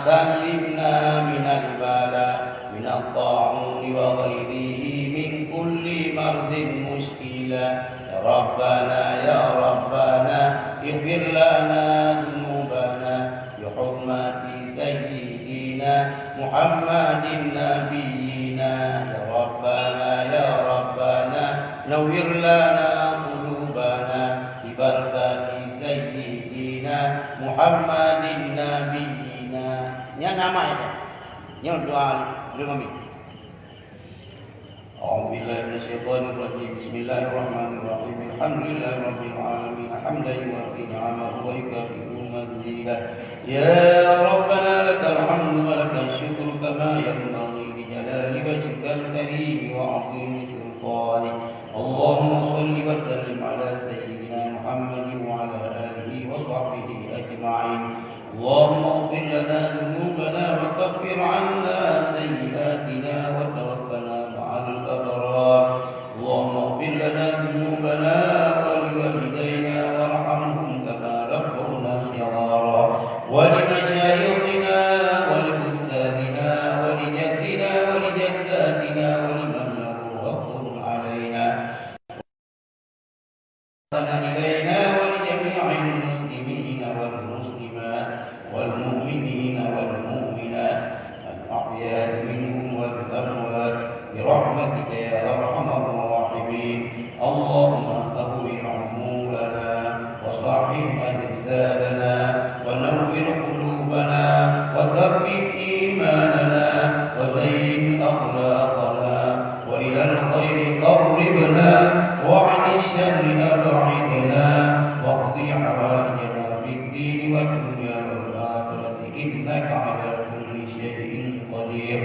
salimna minal bala, minat ta'uni wa ghairihi min kulli mardin muskila. Ya Rabbana, ya Rabbana, ighfir lana dzunubana, bi hurmati sayyidina Muhammadin nabiyyina. Ya Rabbana, ya Rabbana, nawwir lana qulubana, bi barakati sayyidina Muhammadin nabiyyina. Nyan nama itu. Nyan doa lima menit. أعوذ بالله من الشيطان الرجيم. بسم الله الرحمن الرحيم. الحمد لله رب العالمين. حمدا يوافي نعمه ويكافئ مزيده. يا ربنا لك الحمد ولك الشكر كما ينبغي لجلال وجهك الكريم وعظيم سلطانك. اللهم صل وسلم على سيدنا محمد وعلى آله وصحبه أجمعين. اللهم اغفر لنا ذنوبنا وكفر عنا سيئاتنا وتوفنا مع الأبرار. اللهم اغفر لنا ذنوبنا ولوالدينا وارحمهم كما ربونا صغارا. ولمشايخنا ولأستاذنا ولجدنا ولجداتنا ولمن له حق علينا. إلينا ولجميع المسلمين والمسلمات والمؤمنين والمؤمنات الأحياء منهم والأموات برحمتك يا أرحم الراحمين. اللهم طول عمورنا وصحح أجسادنا ونور قلوبنا وثبت إيماننا وزين أخلاقنا وإلى الخير قربنا وعن الشر أبعدنا واقض حوائجنا في الدين والدنيا والآخرة إنك على كل شيء قدير.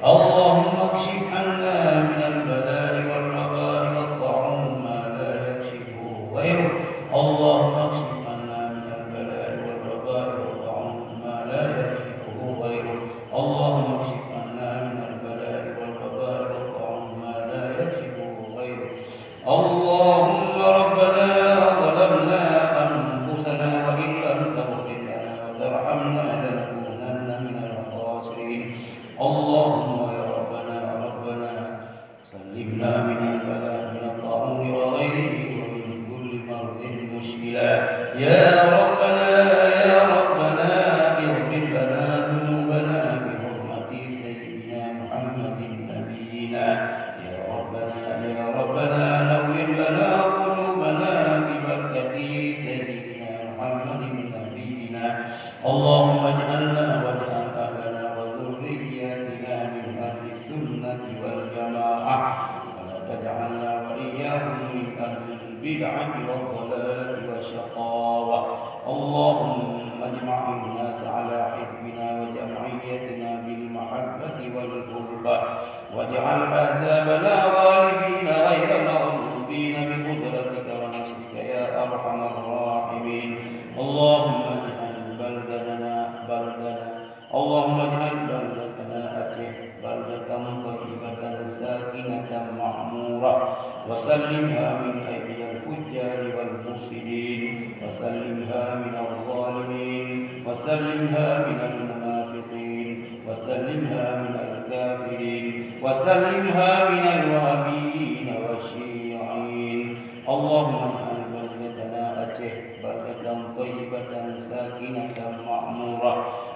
اللهم اكشف عنا من البلاء والوباء والطاعون ما لا يكشفه غيرك. اللهم اكشف عنا من البلاء والوباء والطاعون ما لا يكشفه غيرك. اللهم اكشف عنا من البلاء والوباء والطاعون ما لا يكشفه غيرك. اللهم ربنا ظلمنا أنفسنا وإن لم تغفر لنا يا ربنا، يا ربنا، اغفر لنا ذنوبنا بحرمة سيدنا محمد نبينا. يا ربنا، يا ربنا، نور لنا قلوبنا ببركة سيدنا محمد نبينا. اللهم اجعلنا واجعل أهلنا وذرياتنا من أهل السنة والجماعة، ولا تجعلنا وإياهم من أهل البدعة والضلالة والشقاوة. اللهم اجمع الناس على حزبنا وجمعيتنا بالمحبة والألفة، واجعل أحزابنا غالبين غير مغلوبين بقدرتك ونصرك يا أرحم الراحمين. اللهم اجعل بلدنا، بلدنا، اللهم اجعل بلدتنا أتيه بلدة طيبة ساكنة معمورة، وسلمها من أيدي الفجار والمفسدين، وسلمها من الظالمين، وسلمها من المنافقين، وسلمها من الكافرين، وسلمها من الوهابيين والشيعيين. اللهم اجعل بلدتنا أتيه بلدة طيبة ساكنة معمورة،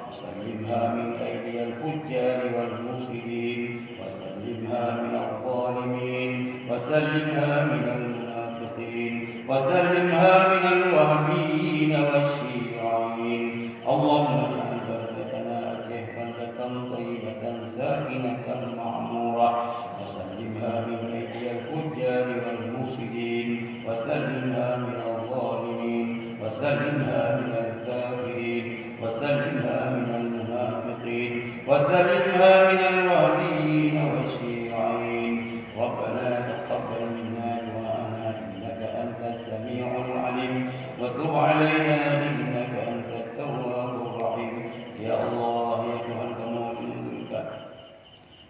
وسلمها من أيدي الفجار والمفسدين، وسلمها من الظالمين، وسلمها من المنافقين، وسلمها من الوهابيين والشيعيين. اللهم اجعل بلدتنا أتيه بلدة طيبة ساكنة معمورة، وسلمها من أيدي الفجار والمفسدين، وسلمها من الظالمين، وسلمها من الكافرين، وسلمها من المنافقين، وسلمها من الوهابيين والشيعيين. ربنا تقبل منا دعاءنا إنك أنت السميع العليم، وتب علينا إنك أنت التواب الرحيم. Ya Allah, ya Tuhan kamoe nyang beureukat.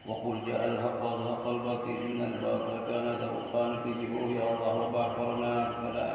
Wa qul ja'al haqqa wa zahaqal batil innal batila kana zahuqa. Neujiôh ya Allah wabah corona kepada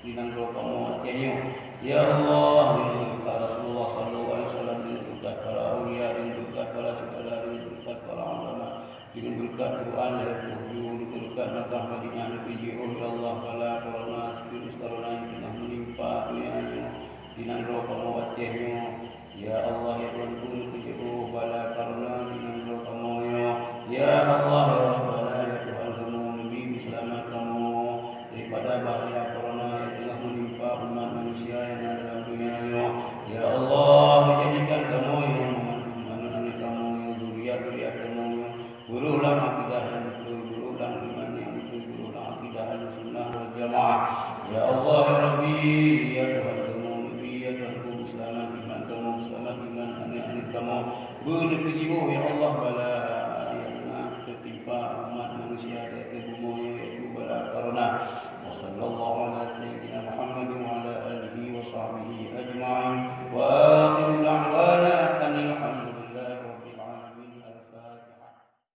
di nanggroe kamoe Aceh nyoe. Ya Allah, ya Rasulullah sallallahu alaihi wasallam, neubeureukat para aulia, neubeureukat para syuhada, neubeureukat para ulama, neubeureukat Quran, neubeureukat Makkah Madinah, neujiôh ya Allah bala corona, virus corona nyang teungoh meunimpa donya nyoe di nanggroe kamoe Aceh nyoe. Ya Allah, ya Tuhanku, neujiôh bala corona di nanggroe kamoe nyoe. Ya Allah, ya Rabbana, ya Tuhan kamoe, neubi peuseulamat kamoe daripada bahaya corona nyang teungoh meunimpa umat manusia nyang na dalam donya nyoe. Ya Allah, jadikan kamoe nyoe mangat aneuk-aneuk kamoe nyoe, zuriat-zuriat kamoe nyoe, beurôh lam akidah nyang beutôi, beurôh lam iman nyang beutôi, beurôh lam akidah Ahlussunnah wal Jamaah. Ya Allah, ya Rabbi, ya Tuhan kamoe, neubi, ya Tuhanku, peuseulamat iman kamoe, peuseulamat iman aneuk-aneuk kamoe. Beuneuk jiôh, ya Allah, bala nyang na teutimpa umat manusia di ateueh bumoe nyoe, yaitu bala corona. Wa sallallahu ala sayyidina Muhammad wa ala alihi wa sahbihi ajma'in.